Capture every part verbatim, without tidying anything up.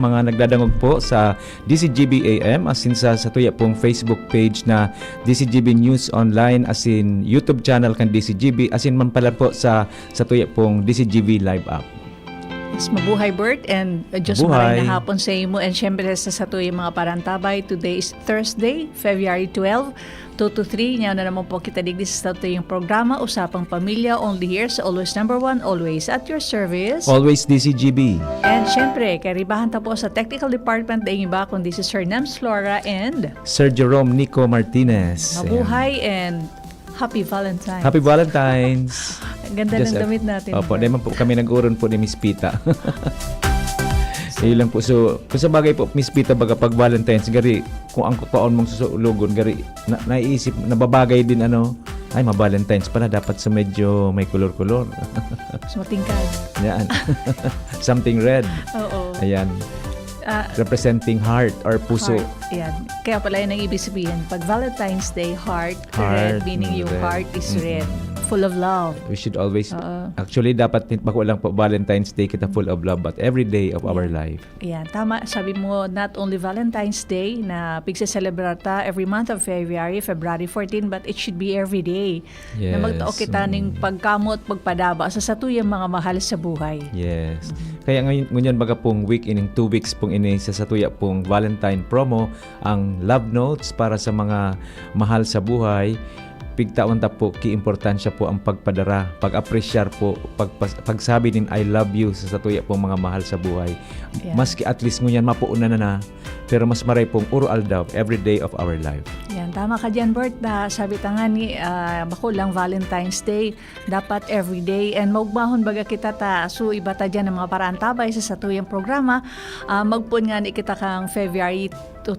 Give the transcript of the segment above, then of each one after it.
mga nagdadangog po sa D C G B A M, asin sa, sa tuya pong Facebook page na D C G B News Online, asin YouTube channel kan D C G B, asin man pala po sa, sa tuya pong D C G B Live app. Yes, mabuhay, Bert, and, uh, Diyos Mabuhay. Maray na hapon sa imo, and syempre sa, sa tuyang mga parantabay. Today is Thursday, February twelve, two to three. Ngayon na naman po kita digdi sa satuyang programa, Usapang Pamilya, only here sa Always Number One, always at your service. Always D C G B. And syempre, karibahan ta po sa technical department, daing iba kundi si Sir Nems Flora and Sir Jerome Nico Martinez. Mabuhay Ayan. And Happy Valentine's. Happy Valentine's. Ang ganda Just ng a- damit natin, Opo, Bert. Di man po kami nag-uron po ni Miss Pita. Yun lang po. So, kung sa bagay po, Miss Pita, baga pag Valentine's, gari, kung ang kukaon mong susulogon, gari, na, naiisip, nababagay din, ano, ay, ma-Valentine's pala, dapat sa medyo may kulor-kulor. Mas matingkad. Yan. Something red. Oo. Ayan. Ah, Representing heart or puso. Heart. Yan. Kaya pala yun ang ibig sabihin. Pag Valentine's Day, heart, Heart, red, meaning mm, yung red. Heart is red. Mm-mm. Full of love. We should always, Oo. Actually, dapat nit-, bako lang po Valentine's Day kita full of love, but every day of our Yeah. Life. Ayan, tama. Sabi mo, not only Valentine's Day na pigse-celebrar ta every month of February, February fourteen, but it should be every day na Yes, magtao kita ning mm. pagkamot, pagpadaba sa satuyang mga mahal sa buhay. Yes. Mhm. Kaya ngayon, ngunyan baga pong week, ining two weeks pong ini sa satuya pong Valentine promo, ang love notes para sa mga mahal sa buhay. Pigtawan ta po, ki importansya po ang pagpadara, pag-apresyar po, pagpas-, pagsabi nin "I love you" sa satuya pong mga mahal sa buhay. Yeah. Maski at least ngunyan mapuunan na na, pero mas maray pong uro-aldaw, every day of our life. Yan, tama ka diyan, Bert. Na sabi ta nga ni, ah, bako lang Valentine's Day, dapat every day. And maugmahon baga kita ta, so iba ta diyan ang mga paraantabay sa satuyang programa. Ah, magpoon nga ni kita kang February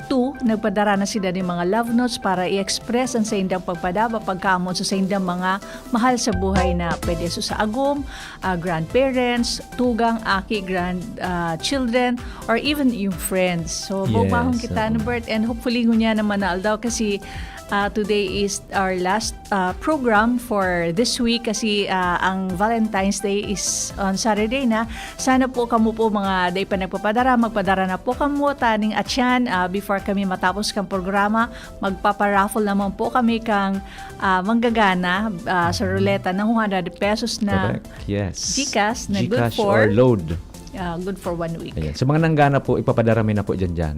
two, nagpadara na sila nin mga love notes para i-express ang saindang pagpadaba, pagkaamon sa saindang mga mahal sa buhay na pwede sa, sa agom, ah, grandparents, tugang, aki, grand, ah, children, or even yung friends. So, Yes, maugmahon kita, oo. Ano, Bert? And hopefully, ngunyan naman na aldaw kasi, ah, today is our last, ah, program for this week kasi, ah, ang Valentine's Day is on Saturday na. Sana po kamo po mga dai pa nagpapadara, magpadara na po kamo taning atyan, ah, before kami matapos kang programa. Magpaparaffle naman po kami kang, ah, manggagana, ah, sa ruleta ng one hundred pesos na Correct. Yes. GCash na good GCash for or load. Ah, good for one week. Ayan. Sa mga nanggana po, ipapadara mi na po dyan, dyan.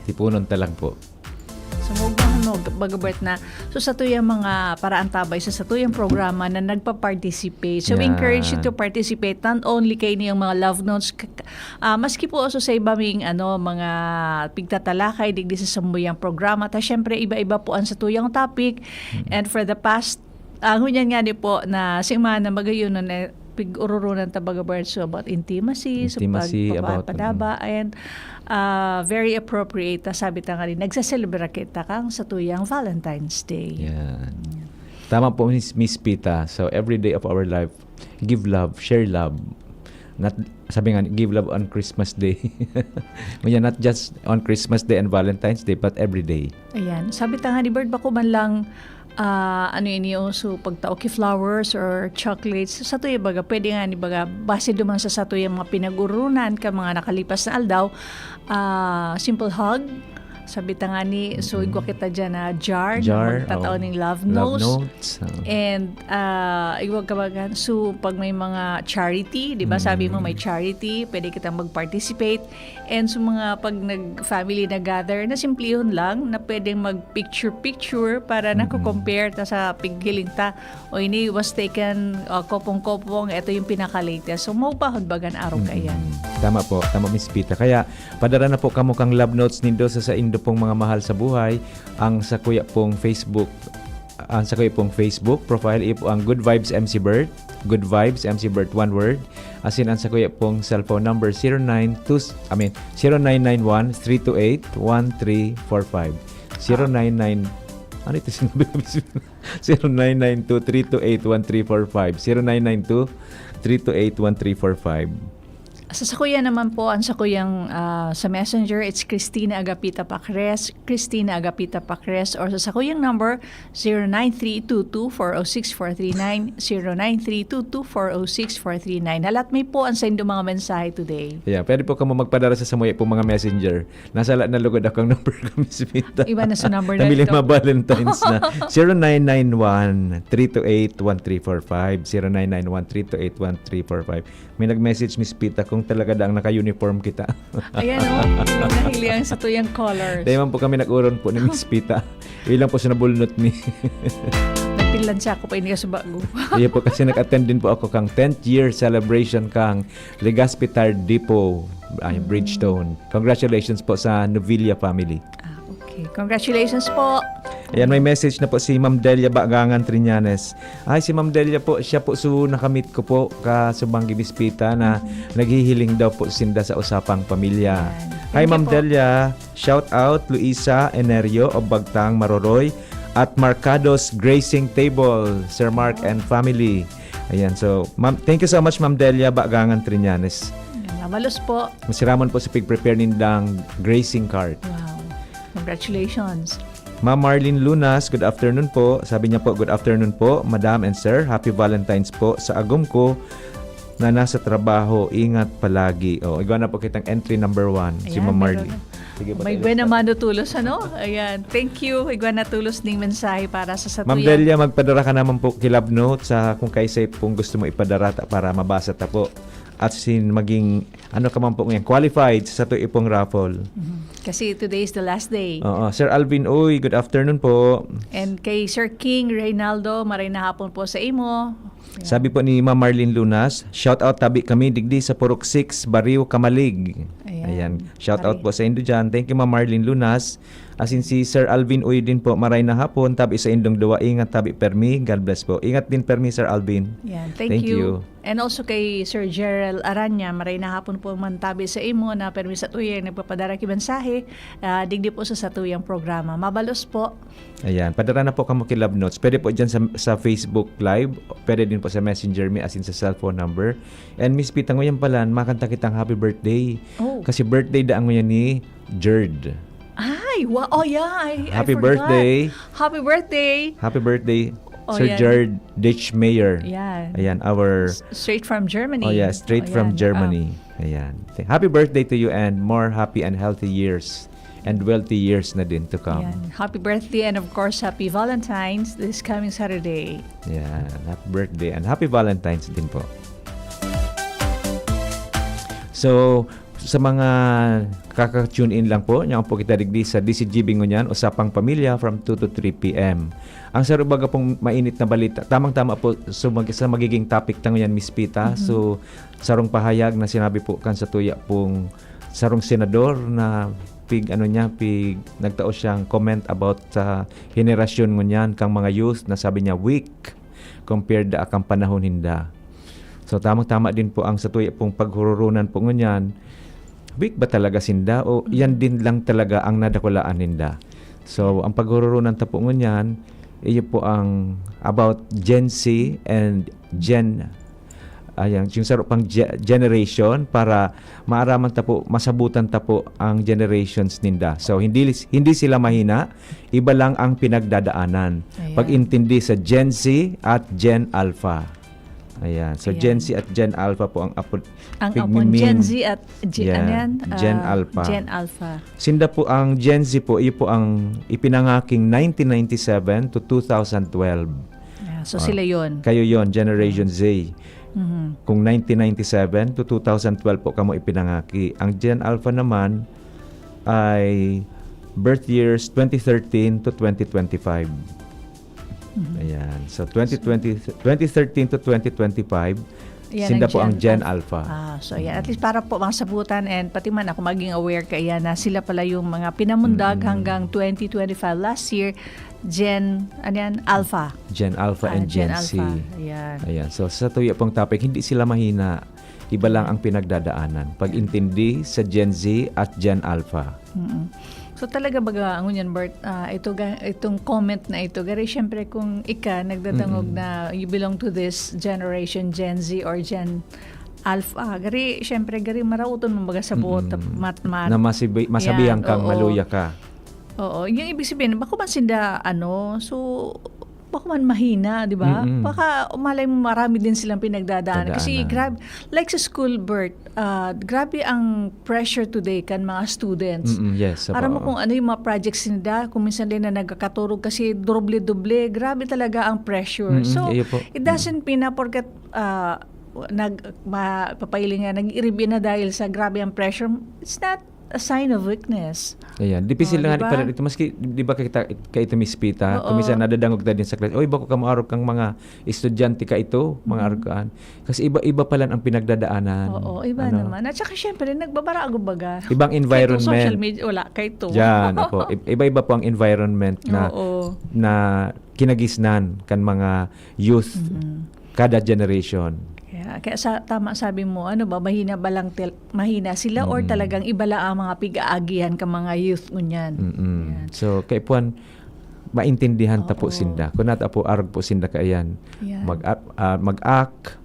Tipunon ta lang po. So, maugmahon, baga, Bert, na, so, satuyang mga paraantabay sa satuyang programa na nagpa-participate. So, we encourage you Yan. To participate, not only kay niyang mga love notes, k-, k-, ah, maski po, so, sa iba ming, ano, mga pigtatalakay, digdi sa sambuyang programa. Ta, syempre, iba-iba po ang satuyang topic. Mm. And for the past, ah, ngunyan nga ni po na semana, magayon na, eh, pig-ururunan ta baga, Bert, so about intimacy, so Intimacy, pag-, about, padaba, mm. And, ah, very appropriate, ta sabi ta nga rin, nagsaselebra kita kang satuyang Valentine's Day. Yan. Tama po, Miss, Miss Pita. So, every day of our life, give love, share love. Not, sabi nga, give love on Christmas Day. Kaya not just on Christmas Day and Valentine's Day, but every day. Ayan. Sabi ta nga ni Bert, bako man lang, ah, ano ini, oh, so pagtao ki flowers or chocolates, sa tuya baga, pwede nga ni baga, base duman sa satuya mga pinag-urunan ka mga nakalipas na aldaw, ah, simple hug, sabi ta nga ni, so Mm-mm. igwa kita dyan na jar, na Jar, magtatao oh. Ning love Love notes. Notes, oh. And, ah, igwa ka baga, so pag may mga charity, di ba, sabi mo may Mm-mm. Charity, pwede kitang mag-participate. And sa mga pag nag-family na gather, na simplihon lang, na pwedeng mag-picture-picture para Mm-mm. nako-compare ta sa pighiling ta. O ini was taken, uh, kopong-kopong, eto yung pinaka-latest. So, maupahon bagan araw Mm-mm. kaiyan. Tama po, tama, Miss Pita. Kaya, padara na po kamo kang love notes nindo sa saindo pong mga mahal sa buhay. Ang sa kuya pong Facebook, ang sa kuya pong Facebook profile, ipo ang Good Vibes M C Bert. Good Vibes M C Bert, one word. Asin ang sa kuya pong cellphone number, zero nine two, I mean, zero nine nine one, three two eight, one three four five. Zero nine nine, ano ito sinabi ko? Zero nine nine two, three two eight, one three four five. Zero nine nine two, three two eight, one three four five. Sa sakuya naman po, ang sakuyang, ah, sa Messenger, it's Christina Agapita Pacres, Christina Agapita Pacres, or sa sakuyang number, zero nine three two two four oh six four three nine, zero nine three two two four oh six four three nine. Halat mi po ang saindo mga mensahe today. Yeah, pwede po kamo magpadara sa samuya pong mga messenger. Nasa lahat na lugod akong number kami si Pita. Iba na sa number na Namili ito. Mga Valentines na. Zero nine nine one, three two eight, one three four five. Zero nine nine one, three two eight, one three four five. May nag-message, Miss Pita, kung talaga daang naka-uniform kita. Ayan, oh. Yung nahili ang sa tuyang colors. Dahil man po kami nag-uron po ni Miss Pita. Ilang po siya nabulnot ni. Nagpinlansya ko pa ini sa bago. Iya po, kasi nag-attend din po ako kang tenth year celebration kang Legazpi Tire Depot, ay, Bridgestone. Congratulations po sa Novilla family. Ah, okay. Congratulations po. Ayan, may message na po si Ma'am Delia Bagangan Triñanes. Ay, si Ma'am Delia po, siya po su nakamit ko po ka subang gibispita na naghihiling daw po sinda sa usapang pamilya. Ayan. Hi, Thank you Ma'am po. Delia. Shout out Luisa Enerio of Bagtang, Maroroy at Marcados Grazing Table, Sir Mark and family. Ayan, so, ma'am, thank you so much, Ma'am Delia Bagangan Triñanes. Ayan, mabalos po. Masiramon po sa pig-prepare nindang grazing cart. Wow. Congratulations. Ma'am Marlene Lunas, good afternoon po. Sabi niya po, "Good afternoon po, Madam and Sir. Happy Valentine's po sa agom ko na nasa trabaho. Ingat palagi." Oh, igwa na po kitang entry number one, si Ayan, Ma'am meron Marlene. na. Sige po, May tayo buena sa mano tulos, ano? Ayan. Thank you. Igwa na tulos ning mensahe para sa Ma'am satuyang Delia, magpadara ka naman po ki Love Note sa kung kaisay pong gusto mo ipadara ta para mabasa ta po. At sin maging, ano ka man po ngayon, qualified sa satuyang raffle. Mhm. Kasi today is the last day. Oo. Sir Alvin Uy, good afternoon po. And kay Sir King Reynaldo, maray na hapon po sa imo. Ayan. Sabi po ni Ma'am Marlene Lunas, "Shout out tabi kami digdi sa Purok six, Barrio Camalig." Ayan. Ayan. Shout out Maray. po sa indo dyan. Thank you, Ma'am Marlene Lunas. Asin si Sir Alvin Uy din po, maray na hapon, tabi sa indong duwa, ingat, tabi permi, God bless po. Ingat din permi, Sir Alvin. Yan, thank Thank you. you. And also kay Sir Gerald Aranya, maray na hapon po man tabi sa imo na permi sa tuyang nagpapadara ki mensahe, ah, digdi po sa satuyang programa. Mabalos po. Ayan, padara na po kamo ki Love Notes. Pwede po dyan sa, sa Facebook Live, pwede din po sa Messenger mi, asin sa cellphone number. And Miss Pita, nguyan pala, makanta kitang happy birthday. Oh. Kasi birthday da nguyan ni Jerd. Ay, wa-, oh yeah, I, I Happy forgot. birthday. Happy birthday. Happy birthday, Oh, Sir yan. Jerd Ditch Mayer. Yan. Ayan, our S-, straight from Germany. Oh, yeah, straight Oh, from yan. Germany. Ah. Ayan. Th-, happy birthday to you and more happy and healthy years and wealthy years na din to come. Yan. Happy birthday and of course, happy Valentine's this coming Saturday. Yan. Happy birthday and happy Valentine's din po. So, sa mga kaka-tune in lang po, nyaon po kita digdi sa D C G B ngunyan, Usapang Pamilya from two to three P M. Ang saro baga pong mainit na balita, tamang-tama po so mag-, sa magiging topic ta ngunyan, Miss Pita. Mhm. So, sarong pahayag na sinabi po kan satuya pong sarong senador na pig-, ano niya, pig-, nagtao siyang comment about sa henerasyon ngunyan kang mga youth na sabi niya weak compared da akang panahon hinda. So, tamang-tama din po ang satuya pong paghururunan po ngunyan. Weak ba talaga sinda o Mm. yan din lang talaga ang nadakulaan ninda? So, ang paghururunan ta po ngunyan, iyo po ang about Gen Z and Gen, ayan, yung saro pang ge-, generation para maaraman ta po, masabutan ta po ang generations ninda. So, hindi, hindi sila mahina, iba lang ang pinagdadaanan. Ayan. Pag-intindi sa Gen Z at Gen Alpha. Ayan. So, Ayan. Gen Z at Gen Alpha po ang apod-, Ang pigmi-, apon, Gen Z at G-, Yeah. ano yan? Gen Ah, Alpha. Gen Alpha. Sinda po ang Gen Z po, iyo po ang ipinangaking nineteen ninety-seven to two thousand twelve. Yeah, so Ah, sila yon. kayo yon, Generation Z. Mhm. Kung nineteen ninety-seven to two thousand twelve po kamo ipinangaki. Ang Gen Alpha naman ay birth years twenty thirteen to twenty twenty-five. Mhm. Ayan. So, twenty twenty, twenty thirteen to twenty twenty-five, Yan sinda ang po ang Gen Gen Alpha. Alpha. Ah, so, yan. At Mm. least para po masabutan and pati man ako maging aware kaya na sila pala yung mga pinamundag Mm. hanggang twenty twenty-five last year, Gen, ano yan? Alpha. Gen Alpha Ah, and Gen Gen Z. Alpha. Ayan. Ayan. So, sa tuya pong topic, hindi sila mahina. Iba lang ang pinagdadaanan. Pag-intindi sa Gen Z at Gen Alpha. Mm. So, talaga baga, ang ngunyan, Bert, ah, ito ga-, itong comment na ito, gari, syempre, kung ika nagdadangog Mm. na you belong to this generation, Gen Z or Gen alpha. Gari, syempre, gari maraoton mo baga sa buot, Mm. mat-mat. Na masibi-, masabihan Yan, kang oo. maluya ka. Oo, yung ibig sabihin, bako man sinda, ano, so, bako man mahina, di ba? Mm-mm. Baka, malay mo, marami din silang pinagdadaan. Kasi, Daanan. grab-, like sa school, Bert, ah, grabe ang pressure today kan mga students. Mm-mm, yes, Aram mo opo. kung ano yung mga projects nila, kung minsan din na nagkakaturog kasi doble-doble, grabe talaga ang pressure. Mm-mm, So, iyo po. it doesn't mean na porket, ah, nag-, ma-, papailing nga, nag-iribin na dahil sa grabe ang pressure, it's not a sign of weakness. Ayan. Dipisil Oh, na nga di ba? pala ito. Maski, di ba kita, kaito Miss Pita, Oo. kung minsan nadadangog tayo din sa class, "Oy, bako ka maarog kang mga estudyante ka ito, mga Mm. arog kaan." Kasi iba-iba pala ang pinagdadaanan. Oo, iba Ano? naman. At saka, syempre, nagbabarago baga. Ibang Kahit yung social environment. media, wala. Kahit to. Diyan, opo. I-, iba-iba po ang environment na, Oo. na kinagisnan kan mga youth Mm. kada generation. Kaya, kaya sa, tama sabi mo, ano ba, mahina ba lang til-, mahina sila or Mm. talagang iba lang ang mga pig-aagihan ka mga youth ngunyan? Mm-mm. Yan. So, kaipuhan, maintindihan ta po Oo. sinda. Kung nata po, arog po sinda kaiyan. Yan. Mag-, ah, mag-act,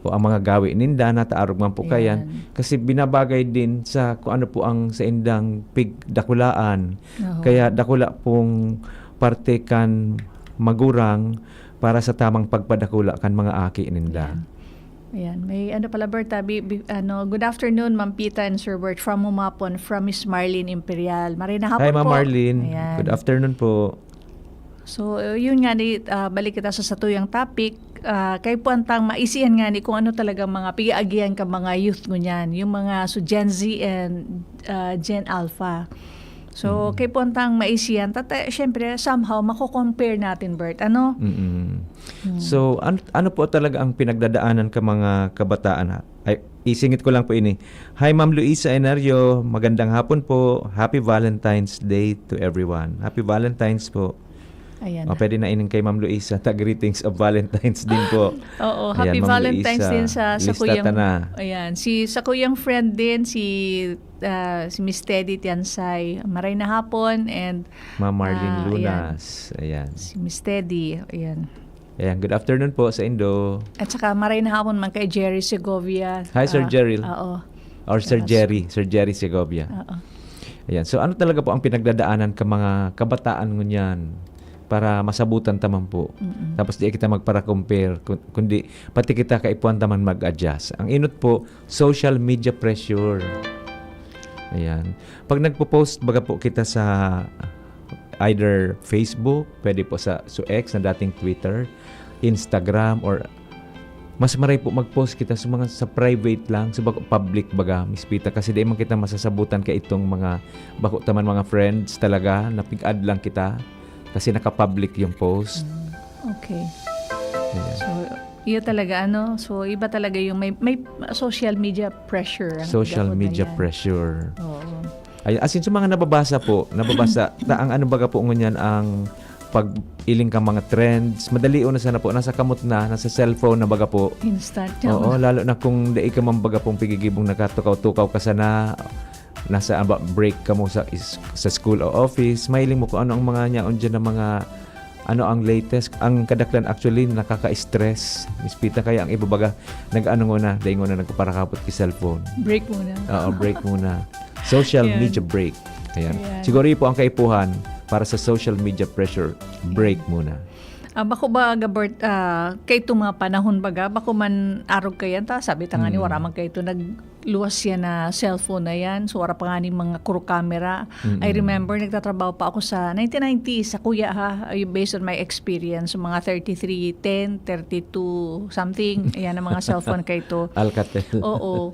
o ang mga gawi ninda, nata arog man po kaiyan. Yan. Kasi binabagay din sa kung ano po ang saindang pigdakulaan. Oo. Kaya dakula pong parte kan magurang para sa tamang pagpadakula kan mga aki ninda. Yan. Ayan. May ano pala, Bert, ah, bi-, bi-, ano, "Good afternoon, Ma'am Pita and Sir Bert, from Humapon, from Miss Marlene Imperial." Maray na hapon Hi, Ma'am po. Marlene. Ayan. Good afternoon po. So, uh, yun nga ni, ah, balik kita sa satuyang topic. Ah, kaipuhan tang maisihan nga ni kung ano talaga mga pig-aagihan ka mga youth ngunyan, yung mga so Gen Z and, ah, Gen Alpha. So, Mm. kaipuhan tang maisihan, tate, syempre, somehow, mako-compare natin, Bert. Ano? Mm-mm. Hmm. So, an-, ano po talaga ang pinagdadaanan ka mga kabataan, ha? Ay, isingit ko lang po ini. Hi, Ma'am Luisa Enario. Magandang hapon po. Happy Valentine's Day to everyone. Happy Valentine's po. Ayan O, na. pwede na ining kay Ma'am Luisa. Ta, greetings of Valentine's din po. Oo, Ayan, happy Ma'am Valentine's Luisa. din sa, sa Lista kuyang, ta na. ayan, si, sa kuyang friend din, si, ah, si Miss Teddy Tiansay. Maray na hapon and, Ma'am Marlene ah, ayan. Lunas. Ayan. Si Miss Teddy, ayan. Ayan, good afternoon po sa indo. At saka maray na hapon man kay Jerry Segovia. Hi, Sir Ah, Jerry. oo. Or Sir Yes. Jerry, Sir Jerry Segovia. Oo. Ayan. So, ano talaga po ang pinagdadaanan ka mga kabataan ngunyan para masabutan ta man po? Mm-mm. Tapos di kita magpara-compare, kun-, kundi pati kita kaipuhan ta man mag-adjust. Ang inot po, social media pressure. Ayan. Pag nagpo-post, baga po kita sa either Facebook, pwede po sa, sa X na dating Twitter, Instagram, or mas maray po mag-post kita sa mga sa private lang, sa bako public baga, Miss Pita, kasi di man kita masasabutan ka itong mga bako ta man mga friends talaga, napig-add lang kita kasi naka-public yung post. Mm, okay. Ayan. So, iyo talaga, ano, so iba talaga yung may, may social media pressure ang Social gahod na media yan. pressure. Oo. Ay, as in, sa mga nababasa po, nababasa, ta, ang ano baga po ngunyan ang pag-iling ka mga trends, madali na sana po, nasa kamot na, nasa cellphone na baga po. Instant Oo, yan. lalo na kung dai ka man baga pong pigigibong nakatukaw-tukaw ka sana, nasa aba, break ka mo sa is-, sa school o office, mahiling mo kung ano ang mga nyaon dyan na mga, ano ang latest. Ang kadaklan actually nakaka-stress, Miss Pita, kaya ang iba baga, nag-ano nguna, dai nguna nagpaparakapot ki cellphone. Break muna. Oo, break muna. Social Ayan. media break. Ayan. Ayan. Siguro yun po ang kaipuhan para sa social media pressure. Break Ayan. muna. Ah, bako ba, Gabert, ah, kay itong mga panahon baga, bako man arog kayan ta, sabi ta nga ni, Mm. wala man kayo ito, nagluwas yan na cellphone na yan, so wala pa nga ni mga crew camera. Mm-mm. I remember, nagtatrabaho pa ako sa nineteen ninety, sa kuya ha, ay, based on my experience, mga thirty-three ten, thirty-two something, ayan ang mga cellphone kayo ito. Alcatel. Oo.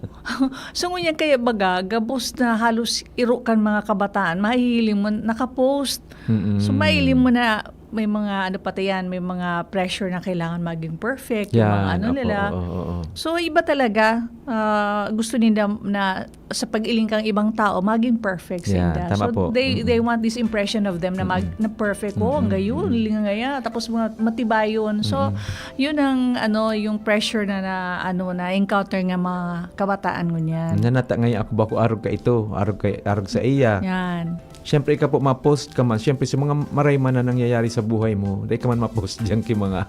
So, ngunyan kaya baga, gabos na halos iro kan mga kabataan, mahihiling mo, nakapost. Mm-mm. So, mahiling mo na may mga, ano pa ta yan, may mga pressure na kailangan maging perfect, yung Yan, mga ano opo, nila. oo, oo. So, iba talaga, ah, gusto nila na sa pag-iling kang ibang tao, maging perfect Yan, sinda. tama So, po. they, Mm-mm. they want this impression of them na mag-, Mm-mm. na perfect. Oh, ang Mm-mm. gayon, Mm-mm. lingaya. Tapos mga matibayon. So, Mm-mm. yun ang, ano, yung pressure na, na, ano, na encounter nga mga kabataan ngunyan. Nanata ngayon ako, bako arog ka ito, arog ka, arog sa iya. Yan. Siyempre, ikaw po, ma-post ka man. Siyempre, sa mga maray man na nangyayari sa buhay mo, dai ka man ma-post diyan kay mga,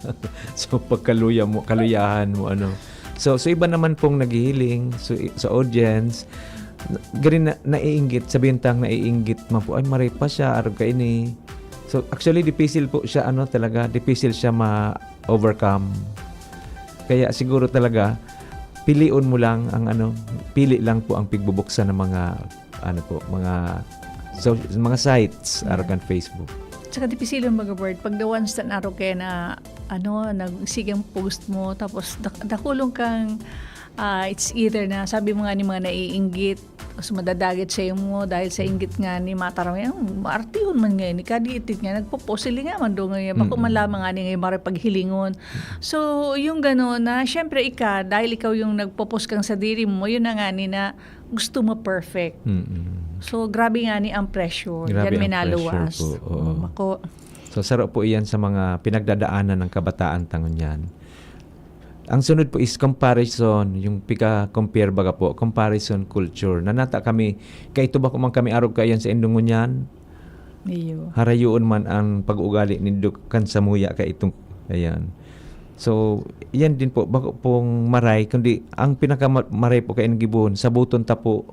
so, pagkaluya mo, kaluyahan mo, ano. So, so iba naman pong naghihiling, so, i-, sa audience, na, gari na, naiinggit, sa bintang naiinggit man po, "Ay, maray pa siya, arog kaini." So, actually, dipisil po siya, ano, talaga, dipisil siya ma-overcome. Kaya siguro talaga, pilion mo lang ang, ano, pili lang po ang pigbubuksan ng mga, ano po, mga so, mga sites, Yeah. arog kan Facebook. Tsaka dipisilon baga, Bert, pag the ones na arog kaya na, ano, nagsigeng post mo, tapos dak-, dakulong kang, ah, it's either na, sabi mo nga ni mga naiinggit, tapos madadagit sa imo dahil sa inggit nga ni mataram yan, maartihon man ngayon, ni kadiitit nga, nagpo-post, sila nga man doon ngayon, bako man Mm. lamang nga ni ngayon, maray paghilingon. So, yung gano'n na, syempre, ika, dahil ikaw yung nagpo-post kang sadiri mo, yun na nga ni na gusto mo perfect. Mm-mm. So, grabe nga ni ang pressure. Grabe Diyan ang may pressure naluwas. po, oo. Mm, mako. So, saro po iyan sa mga pinagdadaanan ng kabataan ta ngunyan. Ang sunod po is comparison, yung pika-compare baga po, comparison culture. Nanata kami, kaito bako man kami arog kaiyan sa indong ngunyan, Iyo. harayoon man ang pag-uugali nindo kan samuya kaitong, ayan. So, yan din po, bako pong maray, kundi ang pinakama-, maray po kay ang gibohon, sabuton ta po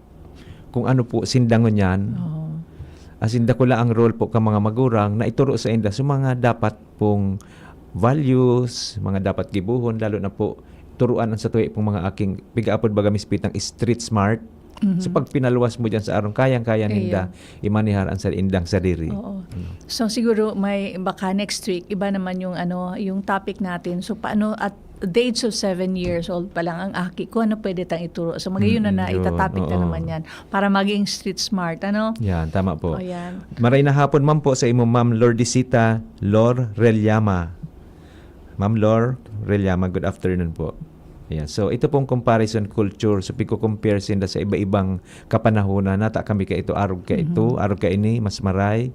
kung ano po sinda ngunyan. Oo. As in, dakula ang role po ka mga magurang na ituro sa inda sa mga dapat pong values, mga dapat gibohon, lalo na po turuan ang satuya pong mga aking pigaapod baga mispitang street smart. Mhm. So, pag pinaluwas mo dyan sa arong kayang-kaya ninda, Iyo. imanihar ang sa indang sadiri. Oo. Ano? So, siguro may baka next week, iba naman yung ano, yung topic natin. So, paano at the age of seven years old pa lang ang aki, kung ano pwede tang ituro. So, magayon na Mm, na yun. itatopic na Oo. naman yan para maging street smart, ano? Yan, tama po. O, yan. Maray na hapon man po sa imo, Ma'am Lordisita Lor Reliama. Ma'am Lor Reliama, good afternoon po. Ayan. So, ito pong comparison culture. So, pigko-compare sinda sa iba-ibang kapanahonan. Nata kami ka ito, arog ka ito, Mhm. arog ka ini, mas maray.